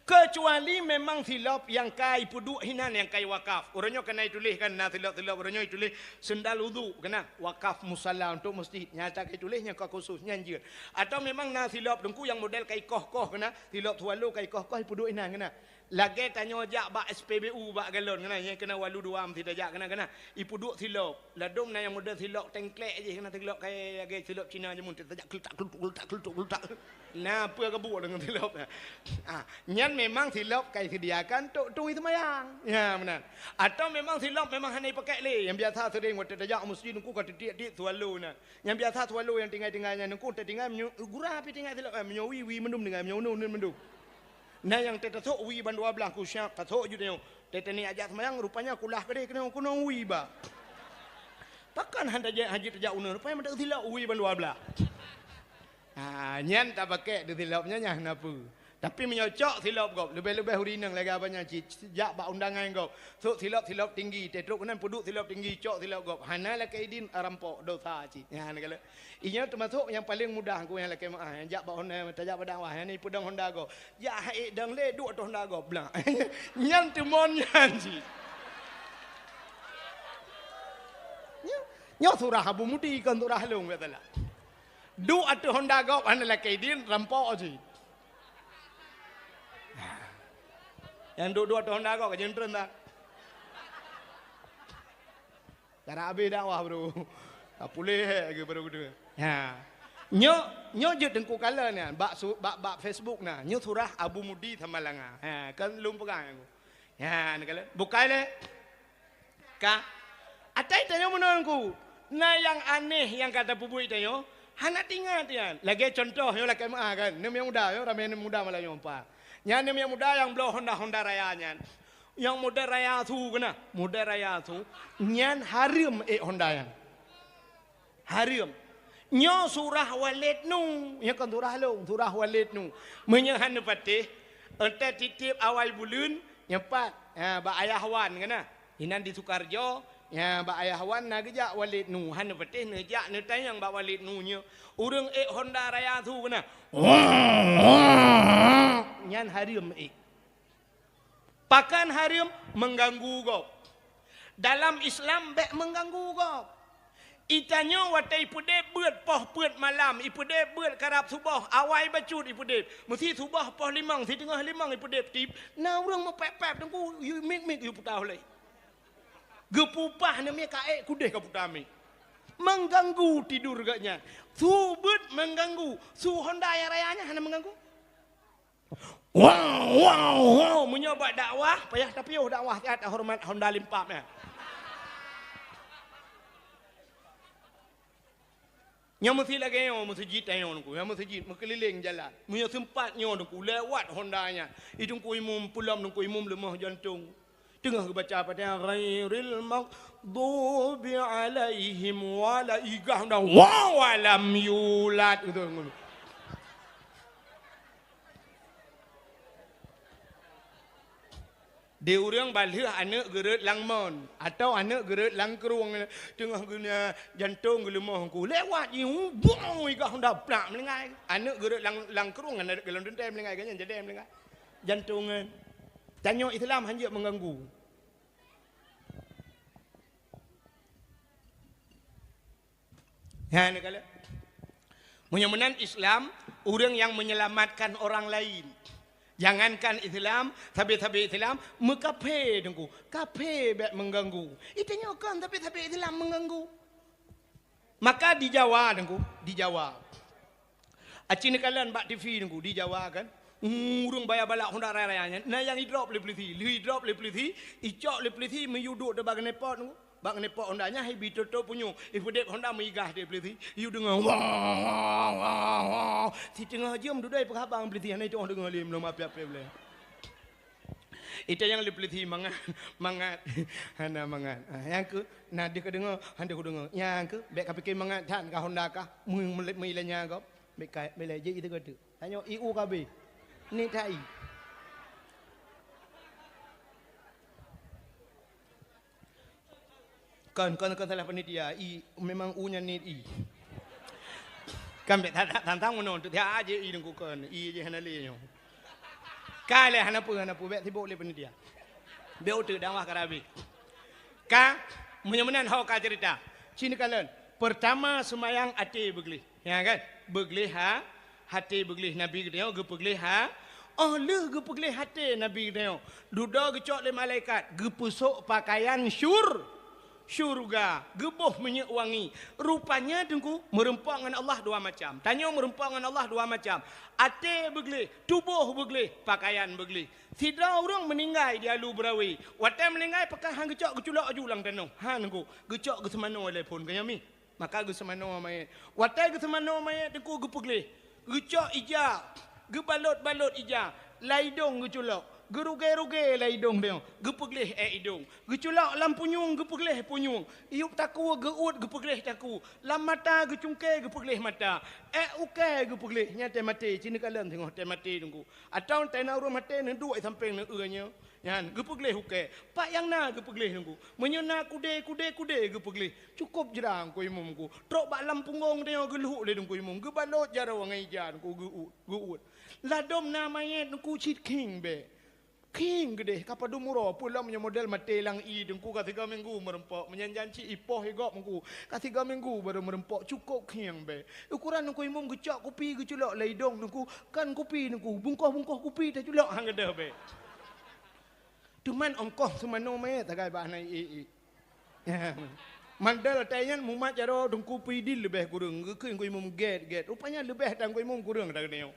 Keucuali memang silop nyang ka ipeuduek hinan nyang ka iwakaf. Uroe nyoe ka na ituléh kan, na silop-silop uroe nyoe ituléh sendal udhu keunan, wakaf musala untuk masjid. Nyata ka ituléh nyang ka khusus, nyan jeuet. Atau memang na silop Teungku nyang model ka ikoh-koh keunan, silop swallow ka ikoh-koh ipeuduek hinan keunan. Lagée tanyoe jak bak S P B U bak galon keunan, nyang keunan walu dua meusti tajak keunan, keunan. Ipeuduek silop. Ladom na nyang model silop tengklek jih keunan, silop kayée lagée silop Cina jameun, tajak kletak, kletuk, kletak, kletuk, kletak. Na peue geubuet deungon silop nyan? Ah, nyan memang silop ka iseudiakan tok tui seumayang. Ya, meunan. Atau memang silop memang hana ipakék lé. Nyang biasa sering watée tajak u masjid Teungku ka titiek-tiek swallow nyan. Nyang biasa swallow nyang tinggai-tinggai nyan Teungku, tatinggai meunyoe gura pih tinggai silop, eh, meunyoe wie, wie mandum tinggai, meunyoe uneun, uneun mandum. Na nyang tatasok wie ban dua blaih kusiab, tasok ju nyoe. Teuh tani ajak seumayang, rupanya kulah keudeh keunoe, keunoe wie ba. Pakon han tajak, hana jeuet tajak uneun, rupanya meuteuk silop wie ban dua blaih. Ha, nyan tapakék teuh silop nyan, nyan hana peue. Tapi meunyoe cok silop gob, leubeh-leubeh ureueng inong lagée abang nyan cit, jak bak undangan gob. Sok silop-silop tinggi, teuh trok keunan peuduek silop tinggi, cok silop gob. Hana lakée idin, rampok, dosa cit. Nyan kala. Inyoe teumasok nyang paleng mudah Teungku nyang lakée meu'ah, nyang jak bak honda, tajak bak dakwah, nyang ipeudong honda gob. Jak hai dong lé, duek ateueh honda gob, blang. Nyan teumon nyan cit. Nyoe, nyoe surah Abu Mudi, kon surah lôn, biasalah. Duek ateueh honda gob, hana lakée idin, rampok cit. Nyang duek-duek ateueh honda gob, ka jeuntreun dah. Ka na habéh dakwah, bro. Ka puléh lagée baru geudeungoe. Ha. Nyoe, nyoe jeuet Teungku kalon nyan, bak su-, bak, bak Facebook na. Nyoe surah Abu Mudi Samalanga. Ha, kan lôn peugah nyan. Ha, neukalon. Bukai lé. Ka. Atai tanyoe meunan Teungku. Na nyang aneh nyang ka tapeubuet tanyoe, hana teuingat nyan. Lagée contoh nyoe lakée meu'ah kan. Neumiet muda nyoe, ramé neumiet muda malam nyoe empat. Nyan neumiet muda nyang bloe honda, honda raya nyan. Nyang model raya su keunan, model raya su, nyan hareuem ék honda nyan. Hareuem. Nyoe surah Walid Nu, nyoe kon surah lôn, surah Walid Nu. Meunyoe hana patéh, eunteuk titiep awai buleuen, nyoe pat, ha, bak Ayah Wan keunan. Inan di Sukarjo, ha, bak Ayah Wan na geujak Walid Nu, hana patéh neujak neutanyong bak Walid Nu nyoe. Ureueng ék honda raya su keunan. Nyan hareuem ék. Pakon hareuem? Mengganggu gob. Dalam Islam bék mengganggu gob. Itanyoe watée ipeudeb beuet poh peuet malam, ipeudeb beuet karab suboh, awai bacut ipeudeb. Meusi suboh poh limong, siteungoh limong ipeudeb tib, na ureueng meupép-pép Teungku, yue miet-miet yue puta ulée. Geupupah neumiet ka ék kudeh ka puta miet. Mengganggu tidur geuh nyan. Su beuet mengganggu, su honda nyang raya nyan hana mengganggu. Wow, wow, wow. Meunyoe bak dakwah, payah tapiôh dakwah siat horeumat honda limpap nyan. Nyoe meusi lagée nyoe meuseujid tanyoe Teungku, nyoe meuseujid meukeulileng jalan. Meunyoe seumpat nyoe Teungku, lewat honda nyan. I Teungku imum, peulom Teungku imum leumoh jantong. Teungoh geubaca Fatihah, "Ghairil maghdubi alaihim wala-," igah honda, "Wa walam yulad." Gitu. Di ureueng balheueh aneuk geureuet lam mon, atau aneuk geureuet lam krueng, teungoh geunya jantong geuleumoh Teungku. Lewat jih, bong, igah honda plak meulinggai. Aneuk geureuet lam, lam krueng, aneuk geulong teuntée meulinggai, geunya jadée meulinggai. Jantongan. Tanyoe Islam hanjeuet mengganggu. Nyan kala. Meunyoe meunan Islam, ureueng nyang menyelamatkan orang lain. Jangankan Islam, sabe-sabe Islam, meukafé Teungku. Kafé bék mengganggu. Itanyoe kon sabe-sabe Islam mengganggu. Maka di Jawa Teungku, di Jawa. Aci neukalon bak T V Teungku, di Jawa kan. Ureueng baya balak honda raya-raya nyan, na nyang idrop lé peulisi. Lheueh idrop lé peulisi, icok lé peulisi miyueb duek bak keuneupot Teungku. Bak keuneupot honda nyan, ibi tôp-tôp punyueng. Ipeudeb honda meugah di peulisi. Yue deungoe, wah, wah, wah, wah. Siteungoh jeuem dudoe peugah bang peulisi, hana itoh deungoe lé, meulom api-api boleh. Ita nyang lé peulisi mangat, mangat. Hana mangat. Ah, nyang keu, na deuh ka deungoe, han deuh ka deungoe. Nyang keu, bék ka pike mangat that ka honda kah. Mui, mui, mui lé nyan gob. Bék ka, bék lé jih itu ka tu. Tanyoe I U K B. Ni tai. Kon, kon, kon salah panitia. I, memang u nyan niet i. Kan bèk that-that tantang meunoe, tu tiap aja i Teungku kon. I je hana lé nyoe. Ka lé hana peue, hana peue, bèk sibok lé panitia. Bèk uteuk dakwah ka habéh. Ka, meunyoe meunan ho ka cerita. Ci neukalon. Pertama, seumayang até beugleh. Ya kan? Beugleh ha, até beugleh Nabi geutanyoe geupeugleh ha. Oh lheueh geupeugleh até Nabi geutanyoe, dudoe geucok lé malaikat, geupeusok pakaian syur-, syurga, geuboh minyeuk wangi. Rupanya Teungku, meureumpok ngon Allah dua macam. Tanyoe meureumpok ngon Allah dua macam. Até beugleh, tuboh beugleh, pakaian beugleh. Sidroe ureueng meuninggai di Alu Berawe. Watèe meuninggai pakon han geucok geuculok aju lam tanoh. Han Teungku, geucok geuseumanoe lé phon keu nyoe mi. Maka geuseumanoe manyét. Watèe geuseumanoe manyét Teungku geupeugleh. Geucok ija, geubalot-balot ija, lam idong geuculok. Geurugée-rugée lam idong tanyoe, geupeugleh ék idong. Geuculok lam punyueng, geupeugleh punyueng. Yup takue geuuet, geupeugleh takue. Lam mata geucungké, geupeugleh mata. Ék ukée geupeugleh, nyan teumaté, ci neukalon singoh teumaté Teungku. Atawa teuh na ureueng maté neuduek sampéng neueu nyoe. Nyan geupeugleh ukée. Pat nyang na geupeugleh Teungku. Meunyoe na kudé, kudé, kudé geupeugleh. Cukôp jra Teungku Imum Teungku. Trok bak lam punggong tanyoe geulhok lé Teungku Imum. Geubalot jaroe ngon ija Teungku geuuet, geuuet. Ladôm na manyét Teungku cit khieng bèk. Khieng geudeh ka padum uroe, peue lom nyoe model maté lam ie Teungku ka tiga minggu meureumpok. Meunyan janci ipoh igop Teungku. Ka tiga minggu barô meureumpok, cukôp khieng bèk. Ukuran Teungku Imum geucok kupi geuculok lam idong Teungku, kan kupi Teungku, bungkoh-bungkoh kupi taculok han geudeh bèk. Teuma ongkoh seumanoe manyét sagai bah na ie-ie. Mandal watèe nyan mumat jaroe Teungku Pidin leubeh kureueng, geukheun Teungku Imum gét-gét. Rupanya leubeh tan Teungku Imum kureueng that nyoe.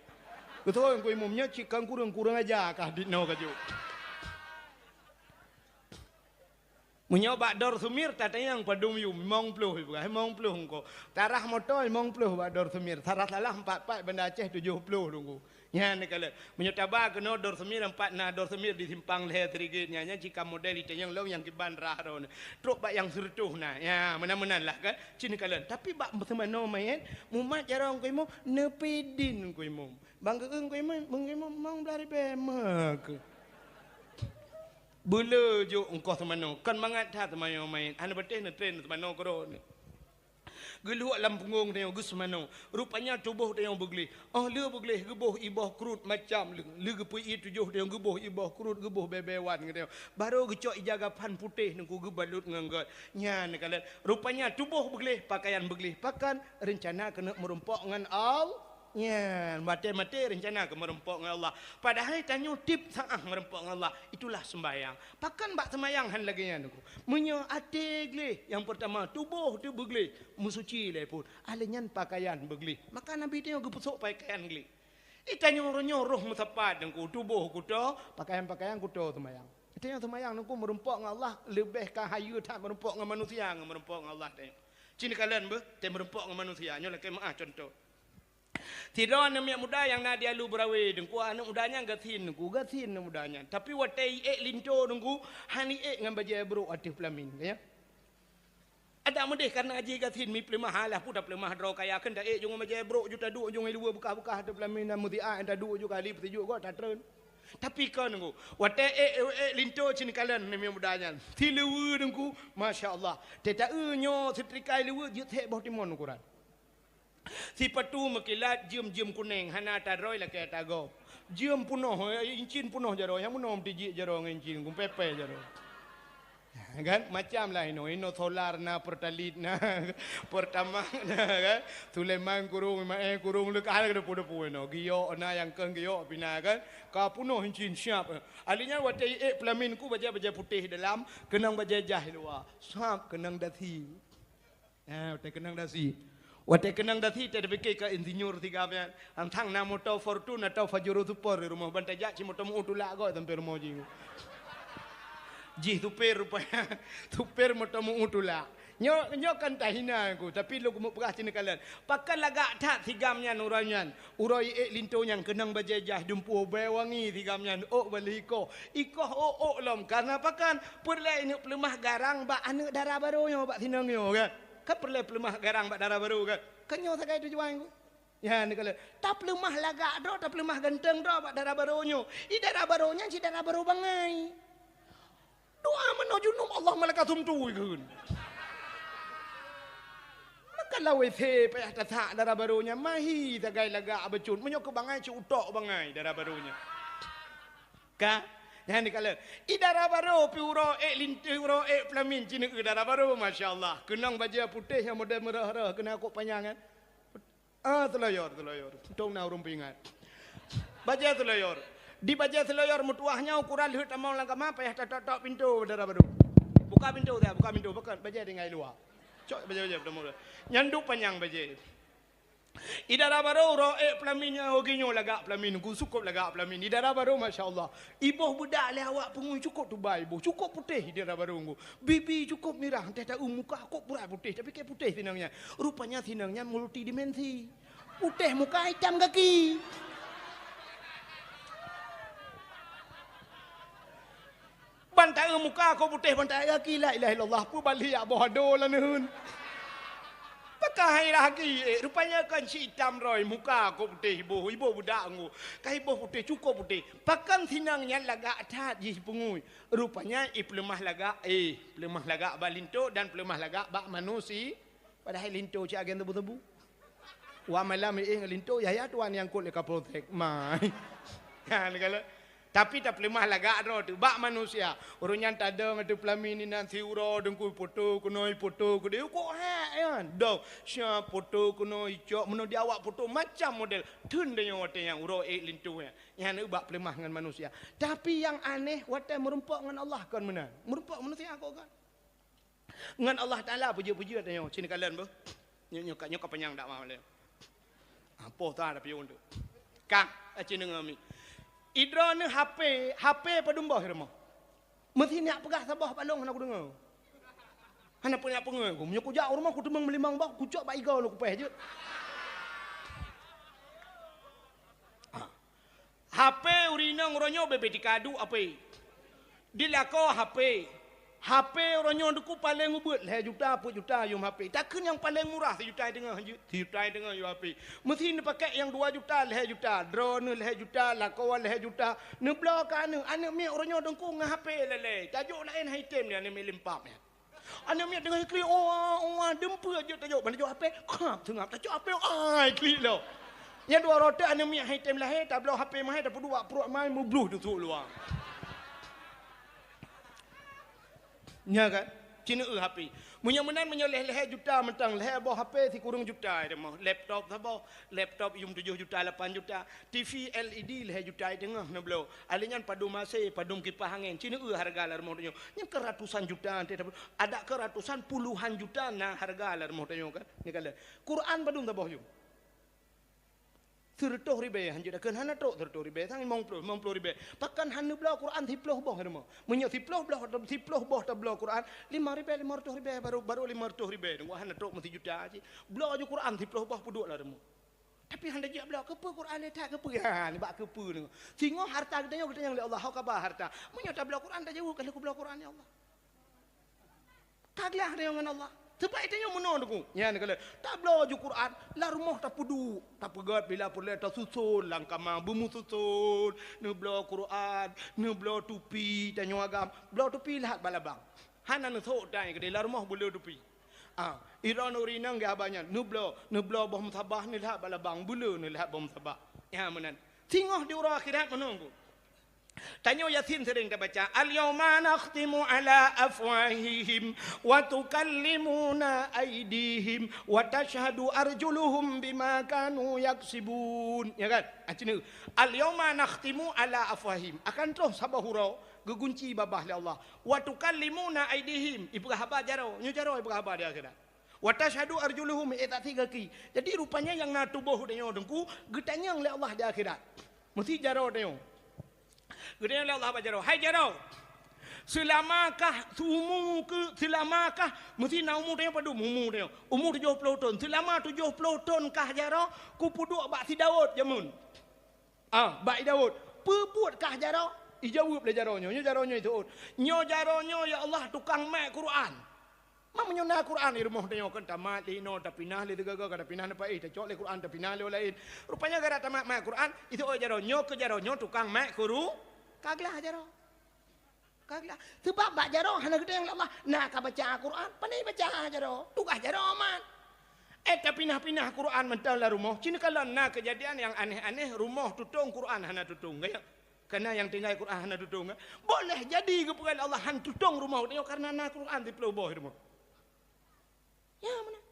Beutôi Teungku Imum nyoe cit kon kureueng, kureueng aja kah dit noe ka jok. Meunyoe bak Dor Sumir tatanyong padum yum, limong ploh ipeugah, limong ploh engko. Tarah moto limong ploh bak Dor Sumir, tarah salah empat-empat Banda Aceh tujoh ploh Teungku. Nyan neukalon. Meunyoe taba keunoe Dor Sumir empat na Dor Sumir di simpang lhèe Sirigit nyan, nyan cit ka model itanyong lom nyang kiban rah droeneuh. Trok bak nyang sireutôh na. Ya, meunan-meunan lah kan. Ci neukalon. Tapi bak seumanoe manyét, mumat jaroe Teungku Imum, neupidin Teungku Imum. Bang geueu Teungku Imum, Teungku Imum limong blah ribèe meukeue. Beuleu jok ongkoh seumanoe, kon mangat that seumanoe manyét. Hana patéh neutren seumanoe keudroe. Geulhok lam punggong tanyoe geuseumanoe. Rupanya tuboh tanyoe beugleh. Oh lheueh beugleh geuboh iboh krut macam lé. Lheueh geupeu-ie tujoh tanyoe geuboh iboh krut, geuboh bèe-bèe wan geutanyoe. Barô geucok ija gapan putéh Teungku geubalot ngon gét. Nyan neukalon. Rupanya tuboh beugleh, pakaian beugleh. Pakon? Reuncana keuneuk meureumpok ngon Al-, Nyan, maté-maté reuncana keu meureumpok ngon Allah. Padahai tanyoe tiep saát meureumpok ngon Allah. Itulah seumbahyang. Pakon bak seumbahyang han lagèe nyan Teungku? Meunyoe até gleh, nyang peurtama, tuboh teuh beugleh, meusuci lé phon. Ah lheueh nyan pakaian beugleh. Maka Nabi tanyoe geupeusok pakaian gleh. Di tanyoe uroe nyoe roh meusapat Teungku, tuboh kuto, pakaian-pakaian kuto seumbahyang. Di tanyoe seumbahyang Teungku meureumpok ngon Allah leubeh ka hayeue that meureumpok ngon manusia ngon meureumpok ngon Allah tanyoe. Ci neukalon beuh, teuh meureumpok ngon manusia. Nyoe lakèe meu'ah cuntoh. Sidroe aneuk miet muda nyang na di Alu Berawe Teungku, aneuk muda nyan gasien Teungku, gasien aneuk muda nyan. Tapi watèe iék linto Teungku, han iék ngon bajèe brôk ateueh peulamin, ya. Adak meudeh kareuna jih gasien mi peuleumah, alah peue tapeuleumah droe kaya kheun taék jih ngon bajèe brôk ju taduek jih ngon luweue beukah-beukah ateueh peulamin dan meusiat taduek ju kali peusijuek gob tatreun. Tapi kon Teungku, watèe ék, ék linto ci neukalon aneuk miet muda nyan. Siluweue Teungku, masya Allah. Teuh taeu nyoe seutrikai luweue jeuet sép boh timon ukuran. Sipatu meukilat jeuem-jeuem kunèng hana tadroe lakèe tagob. Jeuem punoh, eh, incin punoh jaroe, nyang meunoe meutijik jaroe ngon incin, gumpepè jaroe. Kan? Macam lah inoe, inoe solar na, Pertalite na, Pertamax na, kan? Sulaiman kurong, Maé kurong, leuka hana depu-depu inoe. Giok na, nyang keu giok pih na, kan? Ka punoh incin siap. Ahli nyan watèe iék peulamin ku bajèe-bajèe putéh dalam, keunong bajèe jaih luwa. Sab keunong dasi. Eh, watèe keunong dasi. Watèe keunong dasi, teuh tapike ka insinyur siga nyan. Hantang na moto Fortuner atau Pajero Sport di rumoh, ban tajak cit moto meu tulak gob sampoe rumoh jih. Jih supir rupanya. Supir moto meu tulak. Nyoe, nyoe kan tahina Teungku, tapi lôn keumeung peugah ci neukalon. Pakon lagak that siga nyan uroe nyan. Uroe iék linto nyan keunong bajèe jaih dumpeue bèe wangi siga nyan ôk baleue ikoh. Ikoh ôk-ôk lom. Kareuna pakon? Peureulèe ineuk peuleumah garang bak aneuk dara barô nyoe bak sinong nyoe, kan? Kan peureulèe peuleumah garang bak dara barô, kan? Kan nyoe sagai tujuan Teungku. Nyan neukalon. Tapeuleumah lagak droe, tapeuleumah ganteng droe bak dara barô nyoe. I dara barô nyan cit dara barô bangai. Doa meunoe junub, Allah malaikat sumtu ikheun. Dalam W C payah tasak dara barô nyan, mahi sagai lagak bacut. Meunyoe keu bangai, cit utok bangai dara barô nyan. Ka? Nyan dikalon. I dara barô pi uroe ék lin-, uroe ék peulamin, ci neueu dara barô, masya Allah. Keunong bajèe putéh nyang model meurah-rah, keunan kok panyang kan? Ah, seulaweuet, seulaweuet. Untung na ureueng peuingat. Bajèe seulaweuet. Di bajèe seulaweuet meutuwah nyan ukuran lheueh tamong lam kama, payah tatok-tok pintoe dara barô. Buka pintoe dah, buka pintoe, pakon bajèe tinggai luwa. Cok bajèe-bajèe tamong. Nyan duek panyang bajèe. I dara barô uroe ék peulamin nyan, oh, geuh nyoe lagak peulamin, ku cukôp lagak peulamin. I dara barô, masya Allah. I boh beudak lé awak peungui cukôp tubai boh, cukôp putéh i dara barô ngku. Bibi cukôp mirah, teuh taeu muka kok purai putéh, tapi kèe putéh sinong nyan. Rupanya sinong nyan multidimensi. Putéh muka, itam gaki. Ban taeu muka kok putéh, ban taeu gaki, la ilaha illallah, peubaliek boh ado lam neuheun. Pakon hai lagèe, eh, rupanya kon cit itam droe, muka kok putéh i boh, i boh beudak ngku. Ka i boh putéh, cukôp putéh. Pakon sinong nyan lagak that jih peungui. Rupanya i peuleumah lagak, eh, peuleumah lagak bak linto dan peuleumah lagak bak manusi-, padahai linto cit agen tebu-tebu. Wah malam iéh ngon linto, yah, yah tuan nyang kot lé Kapolsek. Mai. Ha, neukalon. Tapi tapeuleumah lagak droe teuh bak manusia. Ureueng nyan tadong ateueh peulamin inan siuroe deungku, poto keunoe, poto keudéh, kok hek nyan. Dong, sia poto keunoe icok, meunoe di awak poto macam model. Theun tanyoe watèe nyan uroe ék linto nyan. Nyan bak peuleumah ngon manusia. Tapi nyang aneh, watèe meurumpok ngon Allah kon meunan. Meurumpok manusia kok kon. Ngon Allah Taala peujeuet-peujeuet tanyoe, ci neukalon beuh. Nyoe, nyoe ka, nyoe ka panyang dakwah lé. Ah, poh ta tapi untuk. Kang, aci deungoe mi. I droeneuh H P, H P padum boh i rumoh? Meusi neujak peugah saboh bak lôn hana kudeungoe. Hana peue neujak peungeut ku. Meunyoe kujak u rumoh kuteumeung meulimong boh, kucok bak igoe lôn kupéh jeuet. Ah. H P ureueng inong uroe nyoe bèk-bèk tika duek H P. Di lakoe H P. H P uroe nyoe deungku paleng ubeuet lhèe juta, peuet juta yum H P. Takheun nyang paleng murah sijuta teungoh jeuet, sijuta teungoh yum H P. Meusi neupakèk nyang dua juta, lhèe juta, droeneuh lhèe juta, lakoe lhèe juta. Neubloe keu aneuk, aneuk miet uroe nyoe deungku ngon H P lé-lé. Tajok laén han item nyan aneuk miet limpap nyan. Aneuk miet teungoh iklik, "Oh, oh, deumpeu jeuet tajok." Ban tajok H P, khap seungab, tajok H P, ai, klik lom. Nyang dua rote aneuk miet han item lahé, tabloe H P mahé, tapeuduek bak pruet mai, meubloh teusuk luwa. Nya kan? Ci neueu H P. Meunyoe meunan, meunyoe lhèe-lhèe juta mantong, lhèe boh H P sikureueng juta, laptop saboh, laptop yum tujoh juta, lapan juta. T V L E D lhèe juta teungoh neubloe. Alèh nyan padum A C, padum kipah angén. Ci neueu hareuga lam rumoh tanyoe. Nyan keu ratusan juta, adak keu ratusan, puluhan juta na hareuga lam rumoh tanyoe kan. Neukalon. Quran padum saboh yum? Sireutôh ribèe, hanjeuet takheun hana trok sireutôh ribèe, sang limong ploh, limong ploh ribèe. Pakon han neubloe Quran siploh boh lam rumoh? Meunyoe siploh boh, siploh boh tabloe Quran, limong ribèe, limong reutôh ribèe, baru, baru limong reutôh ribèe. Deungoe hana trok meusijuta cit. Bloe ju Quran siploh boh peuduek lam rumoh. Tapi han tajak bloe, keupeue Quran le that, keupeue? Ha, nibak keupeue deungoe. Singoh harta geutanyoe geutanyong lé Allah, ho ka ba harta. Meunyoe tabloe Quran, tajaweueb, "Ka lheueh kubloe Quran, ya Allah." Ka glah tanyoe ngon Allah. Sabab tanyoe meunoe deungku. Nyan keuh lé. Tabloe ju Quran, lam rumoh tapeuduek, tapeugèt bila peureulèe tasuson lam kama, beumeususon, neubloe Quran, neubloe tupi, tanyoe agam. Bloe tupi lheuh bak labang. Hana neusok dai keudéh, lam rumoh beulé tupi. Ah, i droeneuh ureueng inong geuhaba nyan, neubloe, neubloe boh musabah, neulheueh bak labang, beulé neulheueh boh musabah. Nyan meunan. Singoh di uroe akhirat meunoe deungku. Tanyoe Yasin sering tabaca, "Al-yauma nakhtimu ala afwahihim wa tukallimuna aidihim wa tashhadu arjuluhum bima kanu yaksibun." Ya kan? Ah, ci neueu, "Al-yauma nakhtimu ala afwahihim." Akan troh saboh uroe geugunci babah lé Allah. "Wa tukallimuna aidihim." Ipeugah haba jaroe. Nyoe jaroe ipeugah haba di akhirat. "Wa tashhadu arjuluhum," eh, saksi gaki. Jadi, rupanya nyang na tuboh tanyoe deungku geutanyong lé Allah di akhirat. Meusi jaroe tanyoe. Geutanyong lé Allah bak jaroe, "Hai jaroe, seulamokah, seumu keu, seulamokah," meusi na umu tanyoe padum umu tanyoe? Umu tujoh ploh thon. "Seulama tujoh ploh thon kah jaroe kupeuduek bak si Daud jameun?" Ah, bak i Daud, "Peue buet kah jaroe?" Ijaweueb lé jaroe nyoe, nyoe jaroe nyoe iteuôt. "Nyoe jaroe nyoe, ya Allah, tukang mat Quran." Ma meunyoe na Quran i rumoh tanyoe kan tamat lé inoe, tapinah lé sigoe-goe, ka tapinah nibak éh, tacok lé Quran, tapinah lé laén. Rupanya gara tamat mat Quran, iteuôt jaroe nyoe keu jaroe nyoe tukang mat Quran, ka glah jaroe. Ka glah. Sebab bak jaroe hana geutanyong lé Allah, "Na ka baca Quran?" Pane baca jaroe? Tugaih jaroe mat. Eh, tapinah-pinah Quran mantong lam rumoh. Cit neukalon na keujadian nyang aneh-aneh, rumoh tutong Quran hana tutong, ka nyan? Ka na nyang tinggai Quran hana tutong, ka? Boleh jadi geupeugah lé Allah han tutong rumoh tanyoe karena na Quran siplôh boh rumoh. Ya, meunan.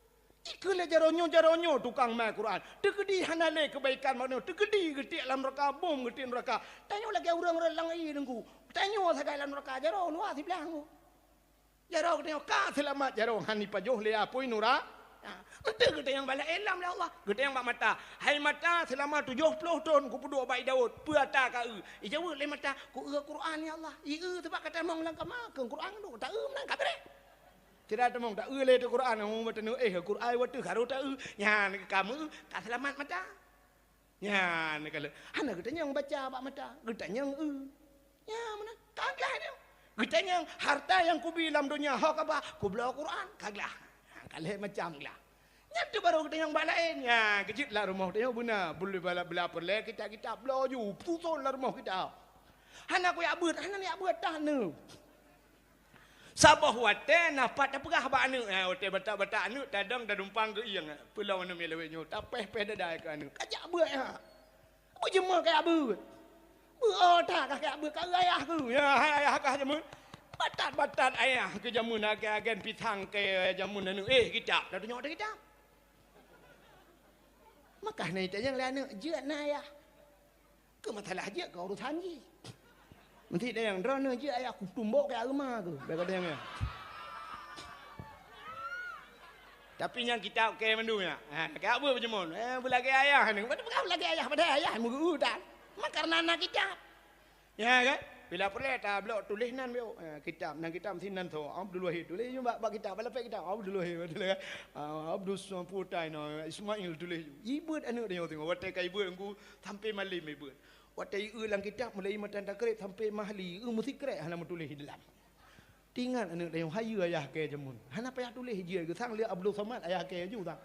Jikheun lé jaroe nyoe, jaroe nyoe tukang mai Quran. Teukeudi hana lé keubaikan bak nyoe. Teukeudi geutiek lam neuraka, bom geutiek neuraka. Tanyoe lagèe ureueng-ureueng lam ié Teungku. Tanyoe sagai lam neuraka, jaroe luwa siblah Teungku. Jaroe geutanyoe ka seulamat, jaroe han jipajoh lé apui nura-, ha, eunteuk geutanyoe bak laén lé Allah, geutanyoe bak mata. Hai mata, seulama tujoh ploh thon kupeuduek bak Daud, peue ata ka eu? Ijaweueb lé mata, ku eu Quran ya Allah. I eu teubak ka tamong lam kama, keu Quran duek ta eu meunan ka beureh. Sira tamong ta eu lé teuh Quran, oh, meuteuneu, eh, Quran watèe harôh ta eu. Nyan ka meu, ka seulamat mata. Nyan ka lheueh. Hana geutanyong baca bak mata, geutanyong eu. Nyan meunan, ka glah nyoe. Geutanyong harta nyang kubi lam donya ho ka ba, kubloe Quran, ka glah. Ha, ka lheueh macam glah. Nyan teuh barô geutanyong bak laén. Nyan, keujeuet lam rumoh tanyoe beuna, beula, beula peureulèe kitab-kitab bloe ju, suson lam rumoh kitab. Hana kujak beuet, hana neujak beuet tan nyoe. Saboh watèe na pat tapeugah bak aneuk, ha, watèe batat-batat aneuk tadong tadumpang keu ieng, ha, peulom aneuk miet lawét nyoe, tapéh-péh dada keu aneuk. Kajak beuet, ha. Beujeumeung kajak beuet. Beuet ata kah kajak beuet, ka eu ayah keuh. Ya, hai ayah kah jameun. Batat-batat ayah keu jameun, agen-agen pisang keu jameun aneuk. Eh, kitab, tatunyok ata kitab. Maka na itanyong lé aneuk, jeuet na ayah. Keu masalah jeuet keu urusan jih. Meusti tanyong, droeneuh jeuet ayah kutumbok keu areuma keuh. Bèk ka tanyong nyan. Tapi nyang kitab keu mandum nyan. Ha, ka beuet beujeumeung. Eh, beulagèe ayah ni. Bèk peugah beulagèe ayah, padahai ayah meugeu tan. Maka karena na kitab. Ya kan? Bila peureulèe tablok tuléh nan biôh. Ha, kitab, nan kitab meusti nan tho. Abdul Wahid tuléh bak, bak kitab, bak lapék kitab. Abdul Wahid, beutôi kan? Ah, Abdul Samputai, no, Ismail tuléh. Ibeuet aneuk tanyoe teuh. Watèe ka ibeuet Teungku, sampoe malem ibeuet. Watèe ieu lam kitab mulai matan takrib sampoe mahli, ieu meusikrek hana meutuléh di dalam. Teuingat aneuk tanyoe, hayeue ayah kèe jameun. Hana payah tuléh jih, geusang lé Abdul Somad ayah kèe ju sang.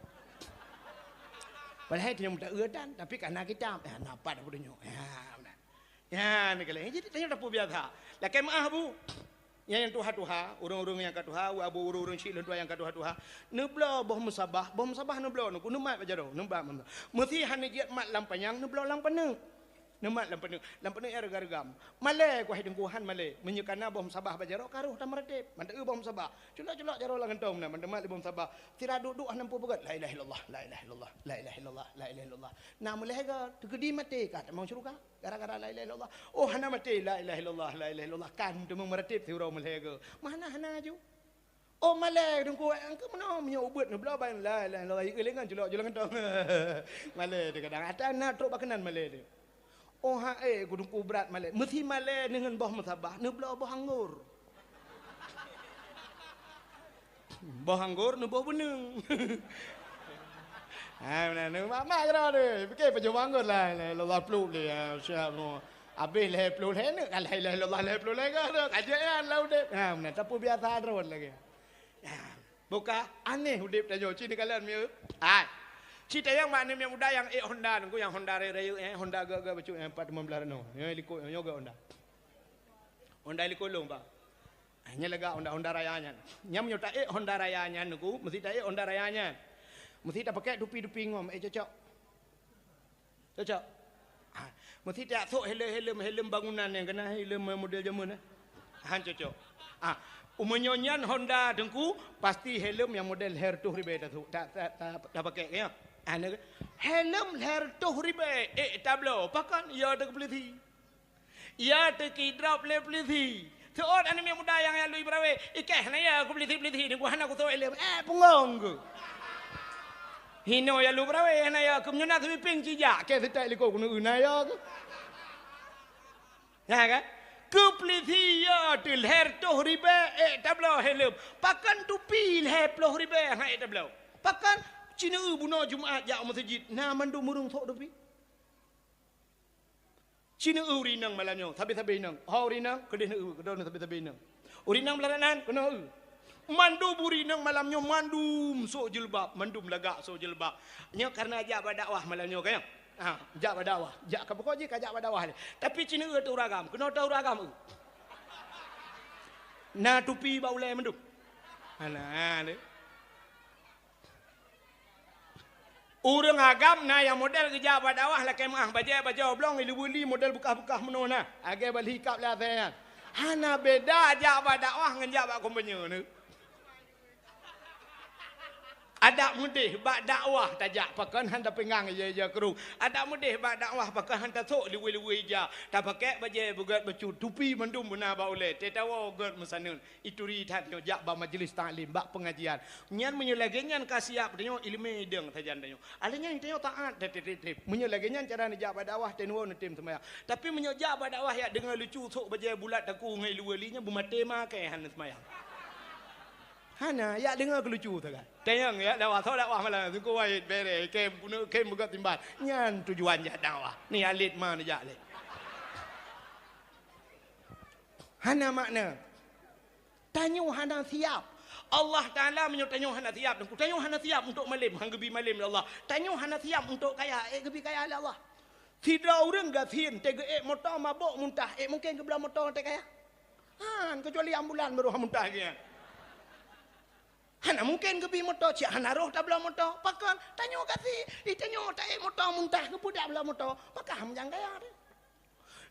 Padahai tanyoe meuta eu tan, tapi ka na kitab, eh, na pat tanyoe. Ya, meunan. Ya, ni kali. Jadi tanyoe tapeubiasa. Lakèe meu'ah, Bu. Nyang, nyang tuha-tuha, ureueng-ureueng nyang ka tuha, u abu ureueng-ureueng syiek lôn tuha nyang ka tuha-tuha, neubloe boh musabah, boh musabah neubloe, neuku neumat bak jaroe, neumat. Meusti hana jeuet mat lam panyang, neubloe lam paneuk. Neumat lam paneuk, lam paneuk nyang reugam-reugam. Malèe ku hai Teungku, han malèe. Meunyoe ka na boh musabah bak jaroe, ka rôh tameuratéb. Mantong eu boh musabah. Culok-culok jaroe lam gantong na, mantong mat lé boh musabah. Sira duek-duek hana muphom peugöt. La ilaha illallah, la ilaha illallah, la ilaha illallah, la ilaha illallah. Na meulhèe goe, teukeudi maté ka tamong syeuruga. Gara-gara la ilaha illallah. Oh, hana maté, la ilaha illallah, la ilaha illallah. Kan teumeumeuratéb siuroe meulhèe goe. Meuhana-hana ju. Oh, malèe Teungku, angkeuh meunoe meunyoe ubeuet neubloe ban la ilaha illallah, ieu lé ngon culok-culok gantong. Malèe teuh kadang. Ata na trok bak keunan malèe teuh. Oh, ha, eh, ku Teungku brat malèe. Meusti malèe deungon boh musabah, neubloe boh anggor. Boh anggor neuboh beuneung. Hai, meunan, mak-mak keudroe teuh. Pike pajoh boh anggor la ilaha illallah pluek lé, ya, siap nyoe. Abéh lhèe ploh lhèe neuk, ka la ilaha illallah lhèe ploh lhèe goe tu. Ka jeuet nyan lam udép. Ha, meunan, tapeubiasa droe lagèe. Ya, boh ka aneh udép tanyoe, ci neukalon mieu. Hai. Ci tayang mak aneuk miet muda nyang ék Honda, nunggu nyang Honda rayeuk-rayeuk, eh, Honda gèt-gèt bacut, eh, empat lima belas rano. Nyoe likot, nyoe gèt Honda. Honda likot lôn, Bang. Ah, nyan lagak Honda, Honda Raya nyan. Nyan meunyoe taék Honda Raya nyan, Teungku, meusti taék Honda Raya nyan. Meusti tapakèk tupi-tupi ngom, eh, cocok. Cocok. Ah, meusti tajak sôk helem-helem, helem bangunan nyang keunan helem model jameun, eh. Han cocok. Ah, meunyoe nyan Honda, Teungku, pasti helem nyang model lhèe reutôh ribèe tasôk, ta-, ta-, ta-, tapakèk, ya. Ah, na, helem lhèe reutôh ribèe, ék tabloe, pakon? Ya, teukeupeuleusé. Ya, teukidrop lé peulisi. Seuôt aneuk miet muda nyang, nyang lôn peurawe, "Ikeh, hana ya keu peulisi-peulisi nyoe, hana kusôk ileuem." Eh, punggong keuh. Hinoe ya lôn peurawe, hana ya keu meunyoe na seumipieng cijak, keh seutek likot keuneuk na ya keuh. Ya kan? Keu peulisi ya teuh lhèe reutôh ribèe ék tabloe helem. Pakon tupi lhèe ploh ribèe han ék tabloe. Pakon ci neu bunoe Jumat jak u meuseujid, na mandum ureueng sôk tupi. Ci neu ureueng inong malam nyoe, sabe-sabe inong. Ho ureueng inong, keudeh neu, keudeh neu sabe-sabe inong. Ureueng inong blah nan, keunoe eu. Mandum ureueng inong malam nyoe, mandum sôk jilbab, mandum lagak sôk jilbab. Nyoe karena jak bak dakwah malam nyoe, kan? Ha, jak bak dakwah. Jak ka pokok jih ka jak bak dakwah lé. Tapi ci neu eu teuh ureueng agam, keunoe teuh ureueng agam eu. Na tupi bak ulèe mandum. Ha, na, ha, lé. Ureuëng agam na nyang model geujak bak dakwah lakée meuáh bajée bajée oblong iluweli model beukah-beukah meunoe na. Lagée bali kab lé asée nyan. Hana beda jak bak dakwah ngon jak bak kompanye nyoe. Adak meudeh bak dakwah tajak pakon han tapinggang ija-ija krueng. Adak meudeh bak dakwah pakon han tasok liwui-liwui ija. Tapakée bajée beugét bacut tupi mandum beuna bak ulée. Teuh tawoe gét meusaneun. Ituri that nyoe jak bak majlis taklim, bak pengajian. Nyan meunyoe lagée nyan ka siap tanyoe ileumé idong sajan tanyoe. Alah nyan tanyoe taát teuh teuh teuh. Meunyoe lagée nyan cara neujak bak dakwah teuh neuwoe neutem seumayang. Tapi meunyoe jak bak dakwah yak deungoe lucu sok bajée bulat taku ngon iluweli nyan beumaté makai hana seumayang. Hana, yak deungoe keu lucu sagai. Tanyong yak dakwah, soe dakwah malam, Teungku Wahid bereh, kem, kem beugét timbal. Nyan tujuan jak dakwah. Ni alit ma neujak lé. Hana makna. Tanyoe hana siap. Allah Taala meunyoe tanyoe hana siap, tanyoe hana siap untuk malem, han geubi malem lé Allah. Tanyoe hana siap untuk kaya, ék geubi kaya lé Allah. Sidroe ureuëng gasien, teuh geuék moto mabok muntah, ék mungken geubloe moto teuh kaya? Han, keucuali ambulan baru muntah geuh. Hana mungken geubi moto, cit hana roh tabloe moto. Pakon? Tanyoe gasien, di tanyoe taék moto muntah, geupeudak bloe moto. Maka han meujang kaya teuh.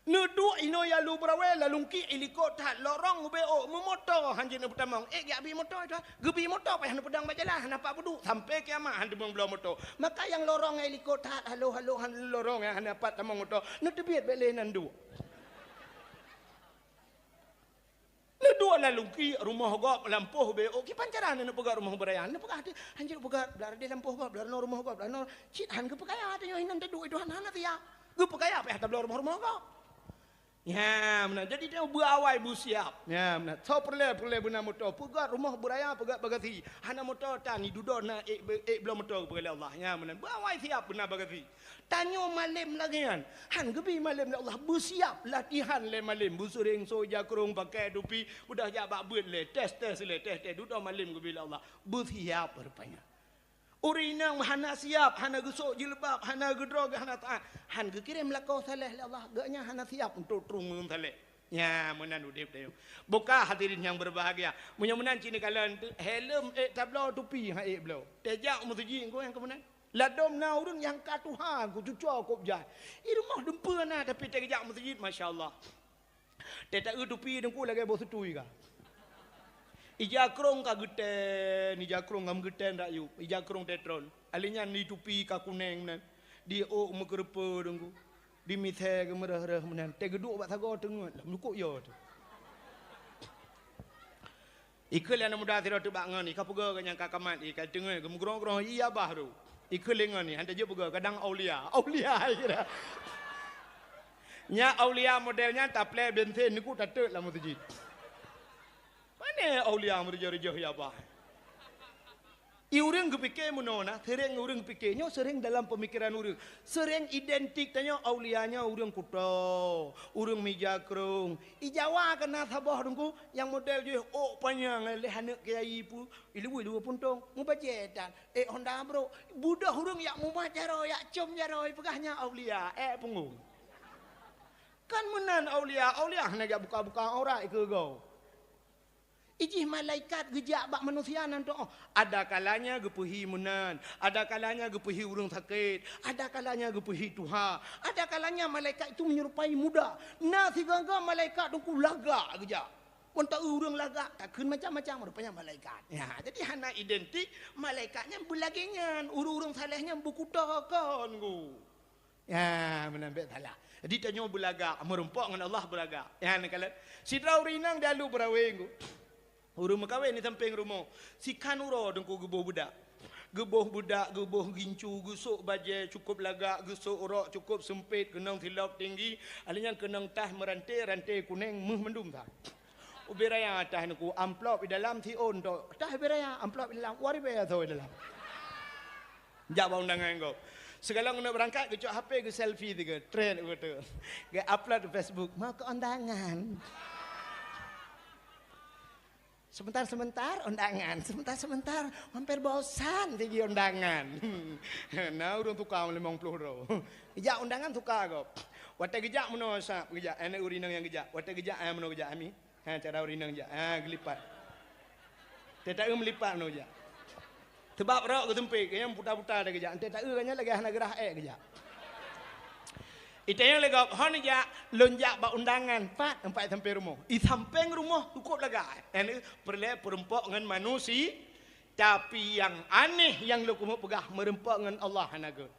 Neuduek inoe yalu beurawe, lalu ngkiek ilikot that lorong ubé ôk meumoto han jeuet neupeutamong. Ék jak bi moto itu, geubi moto payah neupeudong bak jalan, hana pat peuduek, sampai kiamat han teumong bloe moto. Maka nyang lorong nyang ilikot that, halo-halo han lorong nyang hana pat tamong moto, neuteubiet bék lé nan duek. Neuduek lalu ki rumoh gob lampôh bé, oh, kiban cara neupeugah rumoh beuraya. Neupeugah teuh, hanjeuet peugah, blah deh lampôh gob, blah rumoh gob, blah cit han geupeukaya teuh nyoe inan teuduek itu han hana siap. Geupeukaya payah tabloe rumoh-rumoh gob. Nya, meunan. Jadi tanyoe beuawai beusiap. Nya, meunan. Soe peureulée, peureulée beuna moto. Peugah rumoh beuraya, peugah bagasi. Hana moto tan, dudoe na ék, ék bloe moto geupeugah lé Allah. Nya, meunan. Beuawai siap beuna bagasi. Tanyoe malem lagée nyan. Han geubi malem lé Allah. Beusiap latihan lé malem. Beuseuréng soe ija krong, pakai tupi. Udah jak bak beuet lé. Tes-tes lé. Tes-tes. Dudoe malem geubi lé Allah. Beusiap rupanya. Ureuëng inong hana siap, hana geusok jilbab, hana geudroe, hana taát. Han geukirém lakoe saleh lé Allah. Geuhnyan hana siap untuk trueng ureuëng saleh. Nya, meunan udeb tanyoe. Buka hadirin nyang berbahagia. Meunyoe meunan cit neukalon, helm ék tabloe, tupi han ék bloe. Tajak u meuseujid engko nyang keu meunan. Ladom na ureuëng nyang ka tuha, ku cuco kop jai. I rumoh dumpeue na, tapi tajak u meuseujid, masya Allah. Teuh taeu tupi Teungku lagée boh seutui ka. Ija krong ka geutén, ija krong ka meugeutén rakyueb, ija krong teuh tron. Alinyan di tupi ka kuneng meunan. Di ôk meukeureupeue Teungku. Di misée geumeureuh-reuh meunan. Teuh geuduek bak sagoe teungeut lam lukok yo teuh. Ikheun lé aneuk muda sidroe teubak ngon, i ka peugah geuh nyang ka kamat, i ka teungeut geumeugrong-grong, i abah tu. Ikheun lé ngon, i han tajeuet peugah, kadang aulia. Aulia, i kira. Nya aulia model nyan taplée bensin, neukuk tateuk lam meuseujid. Pane aulia meurijah-rijah, i abah? I ureuëng geupike meunoe na, seuréng ureuëng pike, nyoe seuréng dalam peumikiran ureuëng. Seuréng identik tanyoe aulia nyoe ureuëng kuto, ureuëng mija krong. I Jawa ka na saboh Teungku nyang model jih ôk panyang lé aneuk kiai pu, i luwue dua puntong, mubajée tan, ék honda brok. Budoh ureuëng jak mumat jaroe, jak com jaroe, peugah nyan aulia, ék punggong. Kan meunan aulia, aulia hana jak buka-buka aurat keu goe. Ijih malaikat geujak bak manusia nan tuoh. Ada kalanya geupeuhi meunan, ada kalanya geupeuhi ureuëng sakét, ada kalanya geupeuhi tuha, ada kalanya malaikat itu menyerupai muda. Na sigoe-goe malaikat Teungku lagak geujak. Meunyoe ureuëng lagak, takheun macam-macam rupanya malaikat. Ya, jadi hana identik malaikat nyan beulagée nyan, ureuëng-ureuëng saleh nyan beukuto kon gu. Ya, meunan bék salah. Jadi tanyoe beulagak, meurumpok ngon Allah beulagak. Ya, neukalon. Sidroe ureuëng inong di Alu Beurawe gu. Ureuëng meukawen di sampéng rumoh. Sikhan uroe Teungku geuboh beudak. Geuboh beudak, geuboh gincu, geusok bajée cukôp lagak, geusok rok cukôp seumpét, keunong silop tinggi, alinyan keunong tah meuranté, ranté kuneng, méuh mandum that. Ubé raya tah Teungku, amplop di dalam siôn tok. Tah ubé raya, amplop di dalam, dua ribée soe di dalam. Jak bak undangan gob. Sigohlom keuneuk beurangkat, geucok H P, geuselfie sigoe, trend beutôi. Geu-upload di Facebook, mau keu undangan. Sebentar-sebentar undangan, sebentar-sebentar hampir bosan sigi undangan. Na ureuëng tuka limong ploh droe. Geujak undangan tuka gob. Watée geujak meunoe sab geujak, aneuk ureuëng inong nyang geujak. Watée geujak, eh, meunoe geujak, ami. Ha, cara ureuëng inong jak. Ha, geulipat. Teuh taeu meulipat meunoe jak. Sabab rok geuseumpét, geuh nyan buta-buta dah geujak. Enteuk taeu geuh nyan lagèe hana geurhah èk geujak. Itanyong lé gob, "Hon jak, lôn jak bak undangan, pat?" "Pat sampoe rumoh?" "I sampéng rumoh, cukôp lagak." Nyan peureulèe peurumpok ngon manusia, tapi nyang aneh nyang lôn keumeung peugah, meurumpok ngon Allah hana gèt.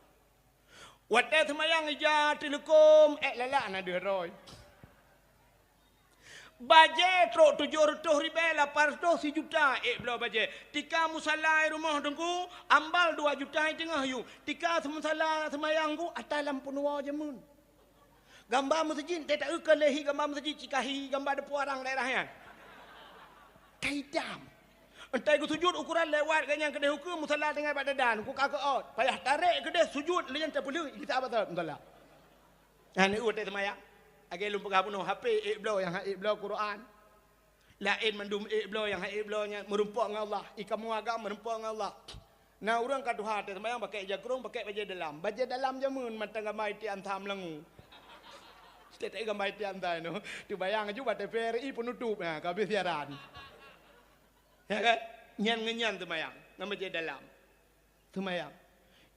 Watèe seumayang ija teuleukom, èk lalak na deuh droe. Bajèe trok tujoh reutôh ribèe lapan reutôh sijuta èk bloe bajèe. Tika musala rumoh Teungku, ambal dua juta i teungoh yôh. Tika musala seumayang Teungku, ata lam peunuwoe jameun. Gamba meuseujid, teuta eu keu lé hi gamba meuseujid, cikahi gamba deupeu arang daerah nyan. Ka itam. Entai geusujut ukuran lewat geuh nyan keudeh ukeue musala tinggai bak dadan, ku ka keuôt. Payah tarek keudeh sujut lé nyan teupeuleueh, gisa bak musala. Nyan watèe seumayang. Lagèe lôn peugah bunoe, H P ék bloe nyang hana ék bloe Quran. Laén mandum ék bloe nyang hana ék bloe nyan meurumpok ngon Allah. I kamoe agam meurumpok ngon Allah. Na ureueng ka tuha teuh seumayang pakèk ija krông, pakèk bajèe dalam. Bajèe dalam jameun mantong gamba itian tham langu. Teuta gamba itian tham nyoe. Teubayang aju bak T V R I peunutôp, ha, ka habéh siaran. Ya kan? Nyan ngon nyan seumayang, ngon bajèe dalam. Seumayang.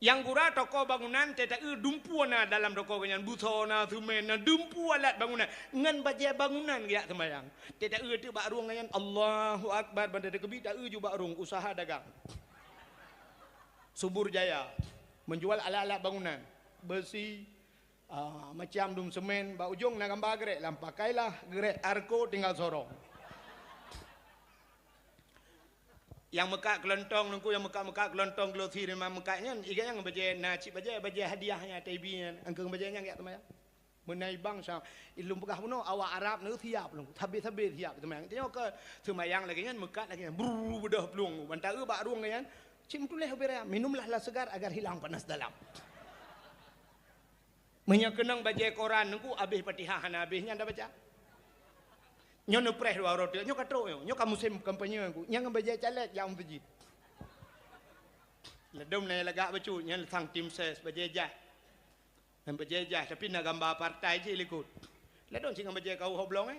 Nyang gura toko bangunan, teuta eu dumpeue na dalam toko geuh nyan, busoe na, seumén na, dumpeue alat bangunan. Ngon bajèe bangunan geujak seumayang. Teuta eu teuk bak rueng geuh nyan, Allahu Akbar, ban teukeubit, ta eu ju bak rueng, usaha dagang. Subur Jaya, menjual alat-alat bangunan, beusi, ah, macam dum semen, bak ujong na gamba geurek lam, pakailah geurek Arco tinggal sorong. Nyang meukat keulontong Teungku, nyang meukat-meukat keulontong glosi rimang meukat nyan, i gobnyan bajèe na cit bajèe, bajèe hadiah nyan, T V nyan, angkeu bajèe nyan geujak seumayang. Meunai bangsa, ilôn peugah bunoe, awak Arab nyoe siap lom, sabe-sabe siap seumayang. Tanyoe keu seumayang lagèe nyan, meukat lagèe nyan, brrr, beudôh plueng. Ban ta eu bak rueng nyan, cit meutuléh ubé raya, "Minumlah lah segar agar hilang panas dalam." Meunyoe keunong bajèe koran Teungku, habéh Fatihah hana habéh nyan tabaca. Nyoe neupreh dua uroe teuk, nyoe ka trok nyoe, nyoe ka musém kampanye Teungku. Nyang ngon bajèe caleg jak u meuseujid. Ladôm na lagak bacut, nyan sang tim ses bajèe jaih. Nyan bajèe jaih, tapi na gamba partai jih likot. Ladôm cit ngon bajèe kawöh oblong, eh.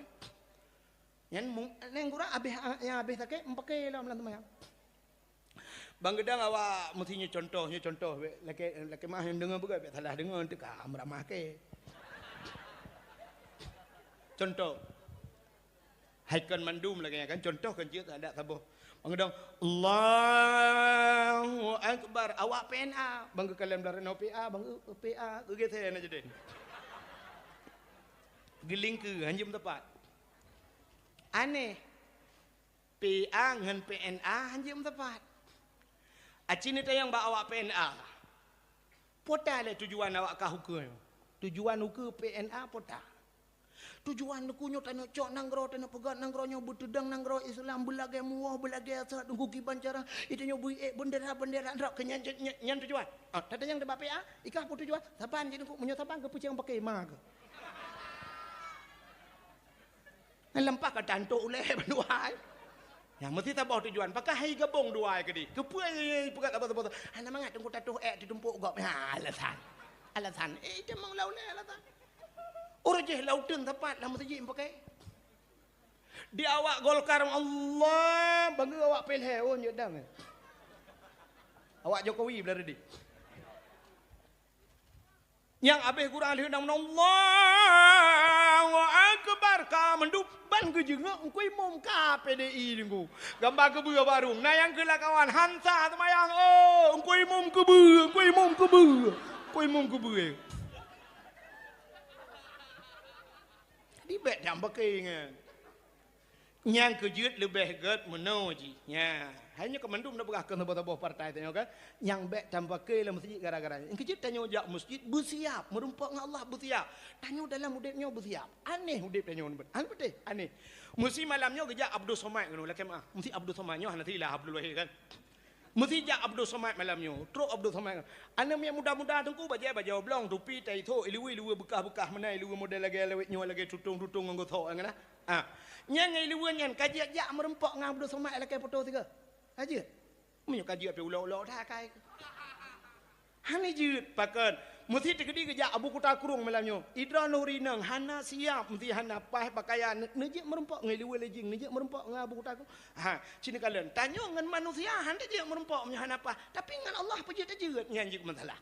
Nyan mu-, nyan gura habéh, nyang habéh sakét, meupaké lom lam seumayang. Bang geudang awak meusti nyoe contoh, nyoe contoh, bèk lakèe, lakèe meu'ah nyang deungö beugöt, bèk salah deungö, teuka meuramah kèe. Contoh. Hai kon mandum lagèe nyan kan, contoh kan jeuet adak saboh. Bang geudang, "Allahu Akbar," awak P N A, bang geukalon blah reunoe P A, bang geu-, P A, geugeusé na jadi. Geulingkeue, hanjeuet meutepat. Aneh. P A ngon P N A hanjeuet meutepat. Aci neutanyong bak awak P N A, "Peue ta lé tujuan awak kah ukeue nyoe? Tujuan ukeue P N A peue ta?" "Tujuan Teungku nyoe tanyoe cok nanggroe, tanyoe peugöt nanggroe nyoe, beuteudong nanggroe Islam, beulagèe muwoh, beulagèe asat Teungku kiban cara, i tanyoe bri ék beundera-beundera nanggroe keu nyan, nyan, nyan tujuan." Ah, tatanyong bak P A, "I kah peue tujuan?" "Saban jih Teungku, meunyoe saban geupeucang paké ma keuh." Nyan lampah ka tantok ulèe bandua hai. Nyan meusti saboh tujuan. Pakon hai gabong dua hai keudéh? Keupeue hai peugah saboh-saboh? Hana mangat Teungku tatoh èk teutumpok gob. Ha, alasan. Alasan. Eh, itu memang lau ulèe alasan. Ureueng jih lau teun sapat lam meuseujid meupaké. Di awak Golkar, Allah, bangga awak P L H, oh, nyodang. Awak Jokowi belah reudi. Nyang abéh gura lheueh na meunan, Allahu Akbar, ka mandum ban geujeungok Teungku Imum ka P D I Teungku. Gamba keubeue barong. Na nyang keu lakawan hansa teumayang, oh, Teungku Imum keubeue, Teungku Imum keubeue. Teungku Imum keubeue. Jadi bèk nyang beukeuingat. Nyang keujeuet leubeh gèt meunoe jih. Nya, hai nyoe keu mandum na peugah keu saboh-saboh partai tanyoe kan. Nyang bèk tapaké lam meuseujid gara-gara nyan. Nyang keujeuet tanyoe jak meuseujid beusiap, meurumpok ngon Allah beusiap. Tanyoe dalam udép nyoe beusiap. Aneh udép tanyoe nibak. Aneh beutôi, aneh. Meusi malam nyoe geujak Abdul Somad keunoe, lakèe meu'ah. Meusi Abdul Somad nyoe hana silah Abdul Wahid kan. Meusi jak Abdul Somad malam nyoe. Trok Abdul Somad. Aneuk miet muda-muda Teungku bajèe bajèe oblong, tupi, tai thok, iluweue-iluweue beukah-beukah meunan, iluweue model lagèe lawét nyoe, lagèe tutong-tutong ngon geuthok nyan nah. Ah. Nyan ngon iluweue nyan ka jeuet jak meurumpok ngon Abdul Somad lakèe foto sigoe. Ka jeuet. Meunyoe ka jeuet pih ulok-ulok that akai. Hana jeuet pakon. Meusi teukeudi geujak Abu Kuta Krueng malam nyoe. Idroe nuri nang hana siap, meusi hana paih pakaian, neujeuet meurumpok ngon ileue lejing, neujeuet meurumpok ngon Abu Kuta Krueng. Ha, cina kalon. Tanyoe ngon manusia hana jeuet meurumpok meunyoe hana paih, tapi ngon Allah peue jeuet tajeuet nyan jeuet masalah.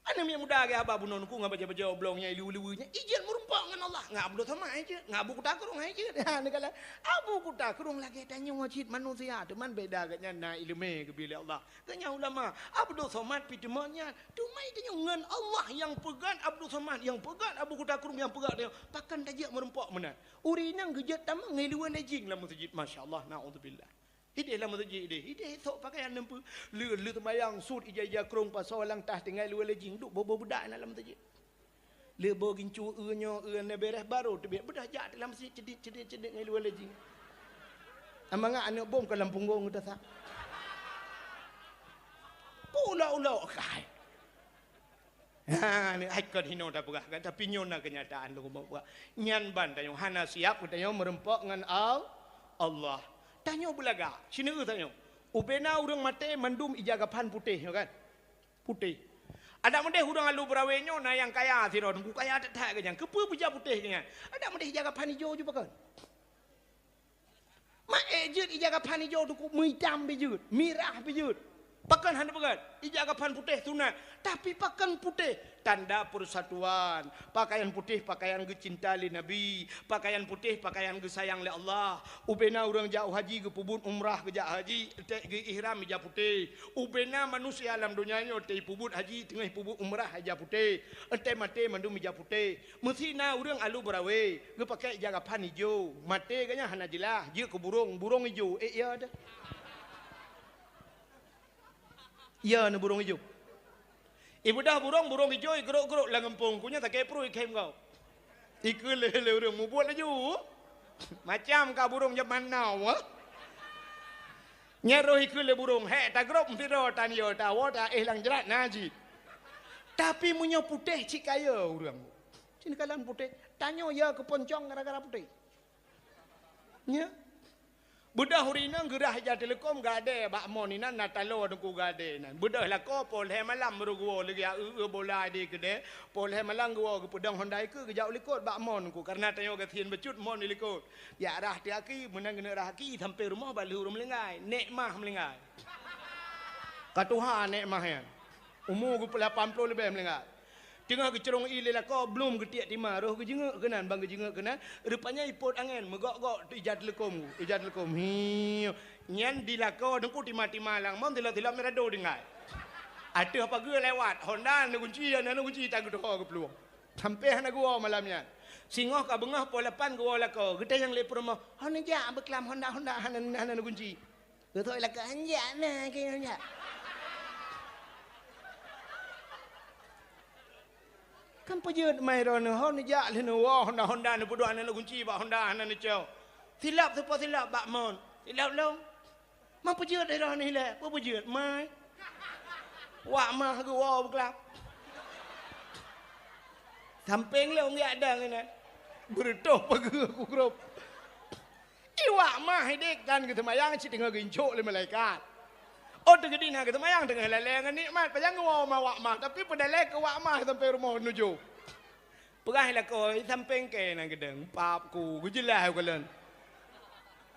Aneuk miet muda geuhaba bunoe nuku ngon bajée-bajée oblong nyang ileue-ileue nyan, ijeuet meurumpok ngon Allah. Ngon Abdul Somad ijeuet, ngon Abu Kuta Krueng ijeuet. Ha, neukalon. Abu Kuta Krueng lagée tanyoe cit manusia, teuma beda geuhnyan na ileumé geubri lé Allah. Geuhnyan ulama, Abdul Somad pih teuma nyan, teuma tanyoe ngon Allah nyang peugét Abdul Somad, nyang peugét Abu Kuta Krueng, nyang peugét tanyoe. Pakon tajeuet meurumpok meunan. Ureuëng nyang geujeuet tamong ngon ileue lejing lam meuseujid, masya Allah, naudzubillah. Hideh lam meuseujid deh, hideh sok pakaian neumpeue. Le, le teumayang sut ija-ija krong pasoe lam tah tinggai luwa lejing duek boh-boh beudak na lam meuseujid. Le boh gincu eu nyoe eu na bereh barô teubiet beudah jak lam meuseujid cedit, cedit, cedit ngai luwa lejing. Amangat aneuk bom ka lam punggong geuta sak. Pula-ula kai. Ha, ni ai kon hinoe tapeugah kan, tapi nyoe na keunyataan lôn peugah. Nyan ban tanyoe hana siap geutanyoe meurumpok ngon Al-, Allah. Tanyoe beulagak, sineuk tanyoe. Ubena ureuëng maté mandum ija gapan putéh nyoe kan. Putéh. Adak meudeh ureuëng alu beurawe nyoe na nyang kaya sidroe teungku kaya that-that geuhnyan. Keupeue beujak putéh geuhnyan? Adak meudeh ija gapan ijo ju pakon. Maék jeuet ija gapan ijo teungku meuitam pih jeuet, mirah pih jeuet. Pakon hana peugét? Ija gapan putéh sunat, tapi pakon putéh? Tanda persatuan. Pakaian putéh pakaian geucinta lé Nabi, pakaian putéh pakaian geusayang lé Allah. Ubena ureuëng jak haji geupeubuet umrah geujak haji, ék geu-ihram ija putéh. Ubena manusia lam donya nyoe teuh peubuet haji teungoh peubuet umrah ija putéh. Ék maté mandum ija putéh. Meusi na ureuëng alu beurawe geupakée ija gapan ijo, maté geuhnyan hana jeulaih, jeuet keu burong, burong ijo, ék ya deh. Ya na burong ijo. Ibeudah burong, burong ijo igrok-grok lam gampông, ku nyan sakét pruet ikhém gob. Ikeu lé, lé ureuëng mubuet laju. Macam ka burong jaman now, ha? Nyan roh ikeu lé burong, hék tagrop sidroe tan yo tawoe ta éh lam jrat na jih. Tapi meunyoe putéh cit kaya ureuëng. Cit kalon putéh, tanyoe ya keuponcong gara-gara putéh. Nya. Beudah ureuëng inong geurah ija teuleukom gadée bak mon inan na taloe teungku gadée nan. Beudah lakoe poh lhée malam baru geuwoe lagée eu-eu bola di keudée. Poh lhée malam geuwoe geupeudong honda ikeu geujak u likot bak mon teungku. Kareuna tanyoe gasien bacut mon di likot. Jak rah teuh aki, meunan geuneuk rah aki sampai rumoh bak lheueh ureuëng meulinggai. Nek mah meulinggai. Ka tuha nek mah nyan. Umu geupeulapan ploh leubeh meulinggai. Teungoh geucurong ié lé lakoe, blom geutiek tima, roh geujeungeuk keunan, ban geujeungeuk keunan, rupanya ipot angén, meugok-gok ija teuleukom, ija teuleukom. Hiu. Nyan di lakoe teungku tima-tima lam mon, tilok-tilok mirado tinggai. Ateueh pageue lewat, honda na gunci, na gunci tak geudoho geuplueng. Sampai hana geuwoe malam nyan. Singoh ka beungoh poh lapan geuwoe lakoe, geutanyong lé peurumoh, "Ho neujak beuklam honda-honda hana, hana gunci?" Geuthok lakoe, "Hanjak na keu nyan jak." Kan peujeuet mai droeneuh, ho neujak lheueh neuwoe honda-honda neupeuduek hana neugunci bak honda hana neucok. Silap teupeue silap bak mon. Silap lom. Man peujeuet droeneuh ilée, peue peujeuet mai. Wak mah geuwoe beuklap. Sampéng lom geujak dang inan. Beureutoh pageue ku grob. Iwak mah idék dan geuseumayang cit teungoh geuincok lé malaikat. Oh teugeudi na geuseumayang teungoh lalée ngon nikmat, pajan geuwoe ma wak mah, tapi peudalée keu wak mah sampoe rumoh nujoh. Peugah lakoe sampéng kée na geudong, pap ku geujeulaih u kalon.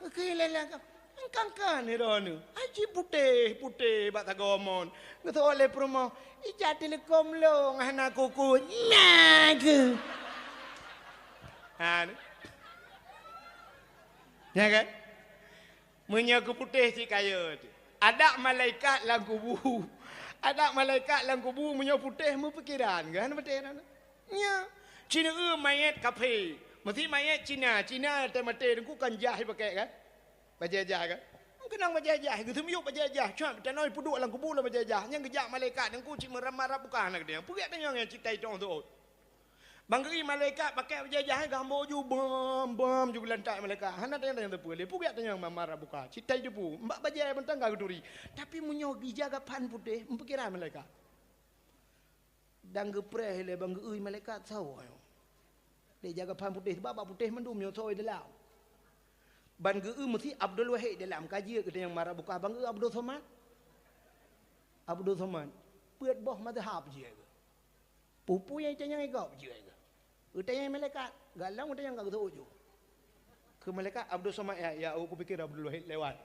Keu lalée ka, engkangkan droeneuh, aji putéh-putéh bak sagoe mon. Geuseuôt lé peurumoh, ija teuleukom lôn hana kuku, na keuh. Ha, ni. Ya kan? Meunyoe keu putéh cit kaya teuh. Adak malaikat lam kubu. Adak malaikat lam kubu meunyoe putéh meupikiran kan putéh na. Nya. Cina eu mayét kaphé. Meusi mayét Cina, Cina teuh maté teungku kan jah ipakék kan? Bajée jah kan? Keunong bajée jah, geuseumiyueb bajée jah, cuak tanoh ipeuduek lam kubu lam bajée jah. Nyang geujak malaikat teungku cit meuram-ram buka na geudeh. Peugét tanyong nyang cit tai tong seuôt. Ban geu-i malaikat pakék bajée jah, geuhambo ju bam, bam ju geulantak malaikat. Hana tanyong-tanyong teupeu lé. Peugét tanyong mamar buka. Cit tai teupeu. Mbak bajée mantong ka geuturi. Tapi meunyoe gija gapan putéh, meupikiran malaikat. Dan geupreh lé ban geu-i malaikat sawoe. Lé ija gapan putéh, sabab bak putéh mandum nyoe soe dalam. Ban geu-i meusi Abdul Wahid dalam. Ka jeuet geutanyoe mamar buka ban geu-i Abdul Somad. Abdul Somad. Peuet boh mazhab jeuet. Peue-peue nyang itanyong gob jeuet keuh. Geutanyong malaikat, galong geutanyong ka geuseuôt ju. Keu malaikat Abdul Somad, ya, ya, aku pikir Abdul Wahid lewat.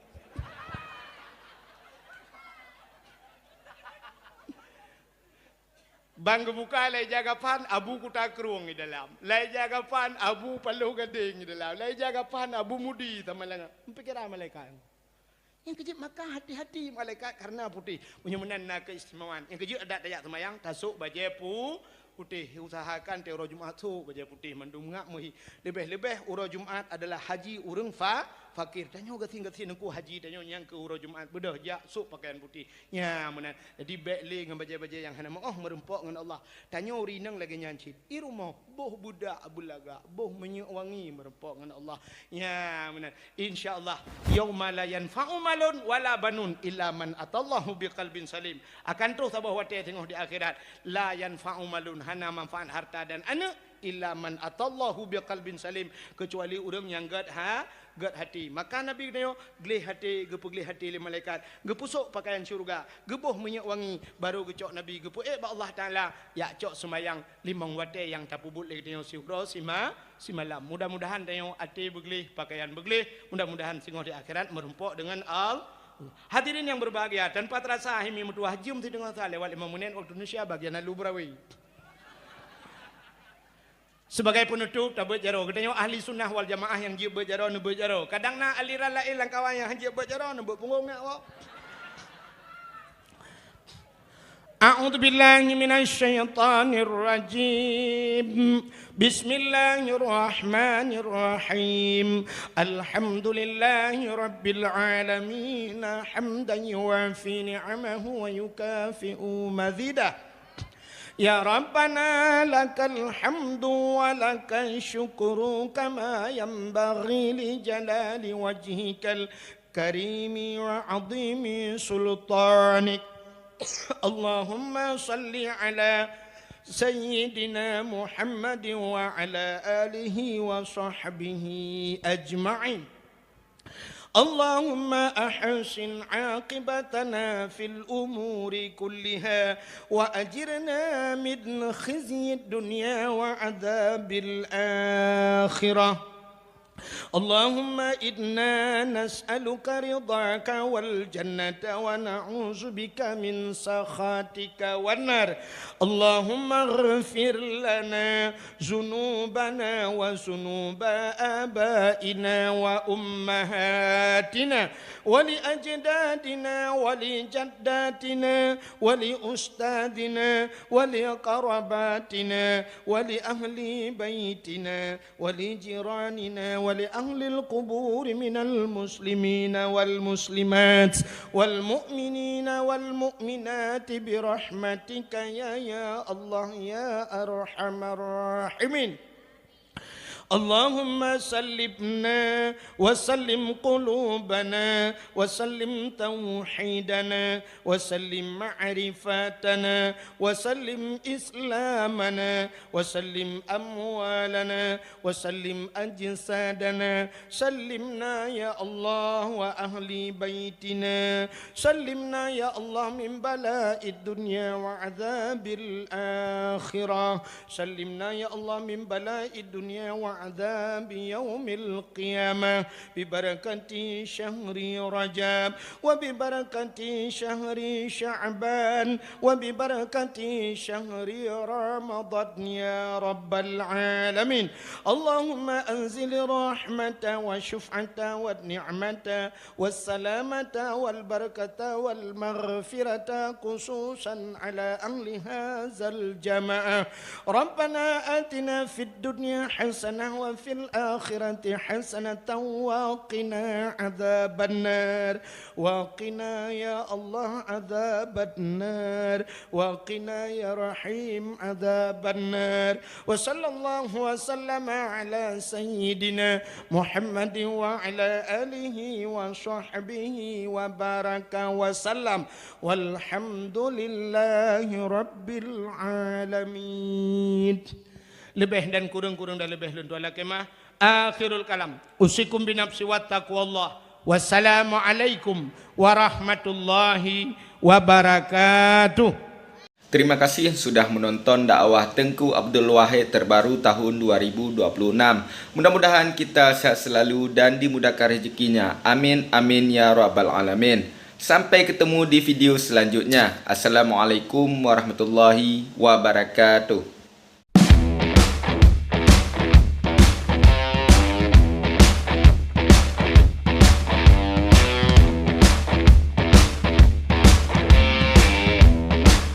Bang geubuka lai jagapan Abu Kuta Krueng di dalam. Lai jagapan Abu Paloh Gadeng di dalam. Lai jagapan Abu Mudi sama langa. Pikiran malaikat. Nyang keujeuet maka hati-hati malaikat karena putéh. Meunyoe meunan na keistimewaan. Nyang keujeuet adak tajak seumayang, tasok bajée pu-, putéh. Usahakan tiep uroe Jumat sok bajée putéh mandum ngak meuhi. Leubeh-leubeh uroe Jumat adalah haji ureuëng fa-, fakir. Tanyoe gasien-gasien Teungku haji tanyoe nyang keu uroe Jumat beudôh jak sok pakaian putéh. Nya meunan. Jadi bék lé ngon bajée-bajée nyang hana meuoh meureumpok ngon Allah. Tanyoe rineng lagée nyan cit. I rumoh boh beudak beulagak, boh minyeuk wangi meureumpok ngon Allah. Nya meunan. Insya Allah, yauma la yanfa'u malun wala banun illa man atallahu biqalbin salim. Akan troh saboh watée teungoh di akhirat, la yanfa'u malun, hana manfaat harta dan aneuëk, illa man atallahu biqalbin salim, keucuali ureuëng nyang gét ha-, gét hati. Maka Nabi geutanyoe gleh hati, geupeugléh hati lé malaikat, geupusok pakaian syeuruga, geuboh minyeuk wangi, barô geucok Nabi geupeuék bak Allah Taala, jak cok seumayang limong watée nyang tapeubuet lé geutanyoe siuroe sima-, simalam. Mudah-mudahan tanyoe até beugleh, pakaian beugleh, mudah-mudahan singoh di akhirat meureumpok deungon Allah. Hadirin yang berbahagia, tanpa terasa Himi meutuwah jeuem sideungoe sa lewat lima menit waktu Indonesia bagian lalu beurawi. Sebagai penutup, tabeuet jaroe. Geutanyoe ahli sunnah wal jamaah nyang jeuet beuet jaroe, neubeuet jaroe. Kadang na aliran laén lam kawan nyang han jeuet beuet jaroe, neubeuet punggong nak awak. أعوذ بالله من الشيطان الرجيم. بسم الله الرحمن الرحيم. الحمد لله رب العالمين، حمدا يوافي نعمه ويكافئ مزيده. يا ربنا لك الحمد ولك الشكر كما ينبغي لجلال وجهك الكريم وعظيم سلطانك. اللهم صل على سيدنا محمد وعلى آله وصحبه أجمعين. اللهم أحسن عاقبتنا في الأمور كلها وأجرنا من خزي الدنيا وعذاب الآخرة. اللهم إنا نسألك رضاك والجنة ونعوذ بك من سخطك والنار. اللهم اغفر لنا ذنوبنا وذنوب آبائنا وأمهاتنا ولأجدادنا ولجداتنا ولأستاذنا ولقراباتنا ولأهل بيتنا ولجيراننا ولأهل القبور من المسلمين والمسلمات والمؤمنين والمؤمنات برحمتك يا، يا الله يا أرحم الراحمين. اللهم سلمنا وسلم قلوبنا وسلم توحيدنا وسلم معرفتنا وسلم إسلامنا وسلم أموالنا وسلم أجسادنا. سلمنا يا الله وأهل بيتنا. سلمنا يا الله من بلاء الدنيا وعذاب الآخرة. سلمنا يا الله من بلاء الدنيا وعذاب يوم القيامة ببركة شهر رجب وببركة شهر شعبان وببركة شهر رمضان يا رب العالمين. اللهم أنزل الرحمة والشفعة والنعمة والسلامة والبركة والمغفرة خصوصا على أهل هذا الجماعة. ربنا آتنا في الدنيا حسنة وفي الآخرة حسنة وقنا عذاب النار. وقنا يا الله عذاب النار. وقنا يا رحيم عذاب النار. وصلى الله وسلم على سيدنا محمد وعلى آله وصحبه وبارك وسلم. والحمد لله رب العالمين. Leubeh dan kureueng-kureueng dan leubeh lôn tuan lakée meu'ah. Akhirul kalam. Usikum binafsi wa taqwallah. Wassalamualaikum warahmatullahi wabarakatuh. Terima kasih sudah menonton dakwah Teungku Abdul Wahid terbaru tahun dua ribu dua puluh enam. Mudah-mudahan kita sehat selalu dan dimudahkan rezekinya. Amin, amin, ya rabbal alamin. Sampai ketemu di video selanjutnya. Assalamualaikum warahmatullahi wabarakatuh.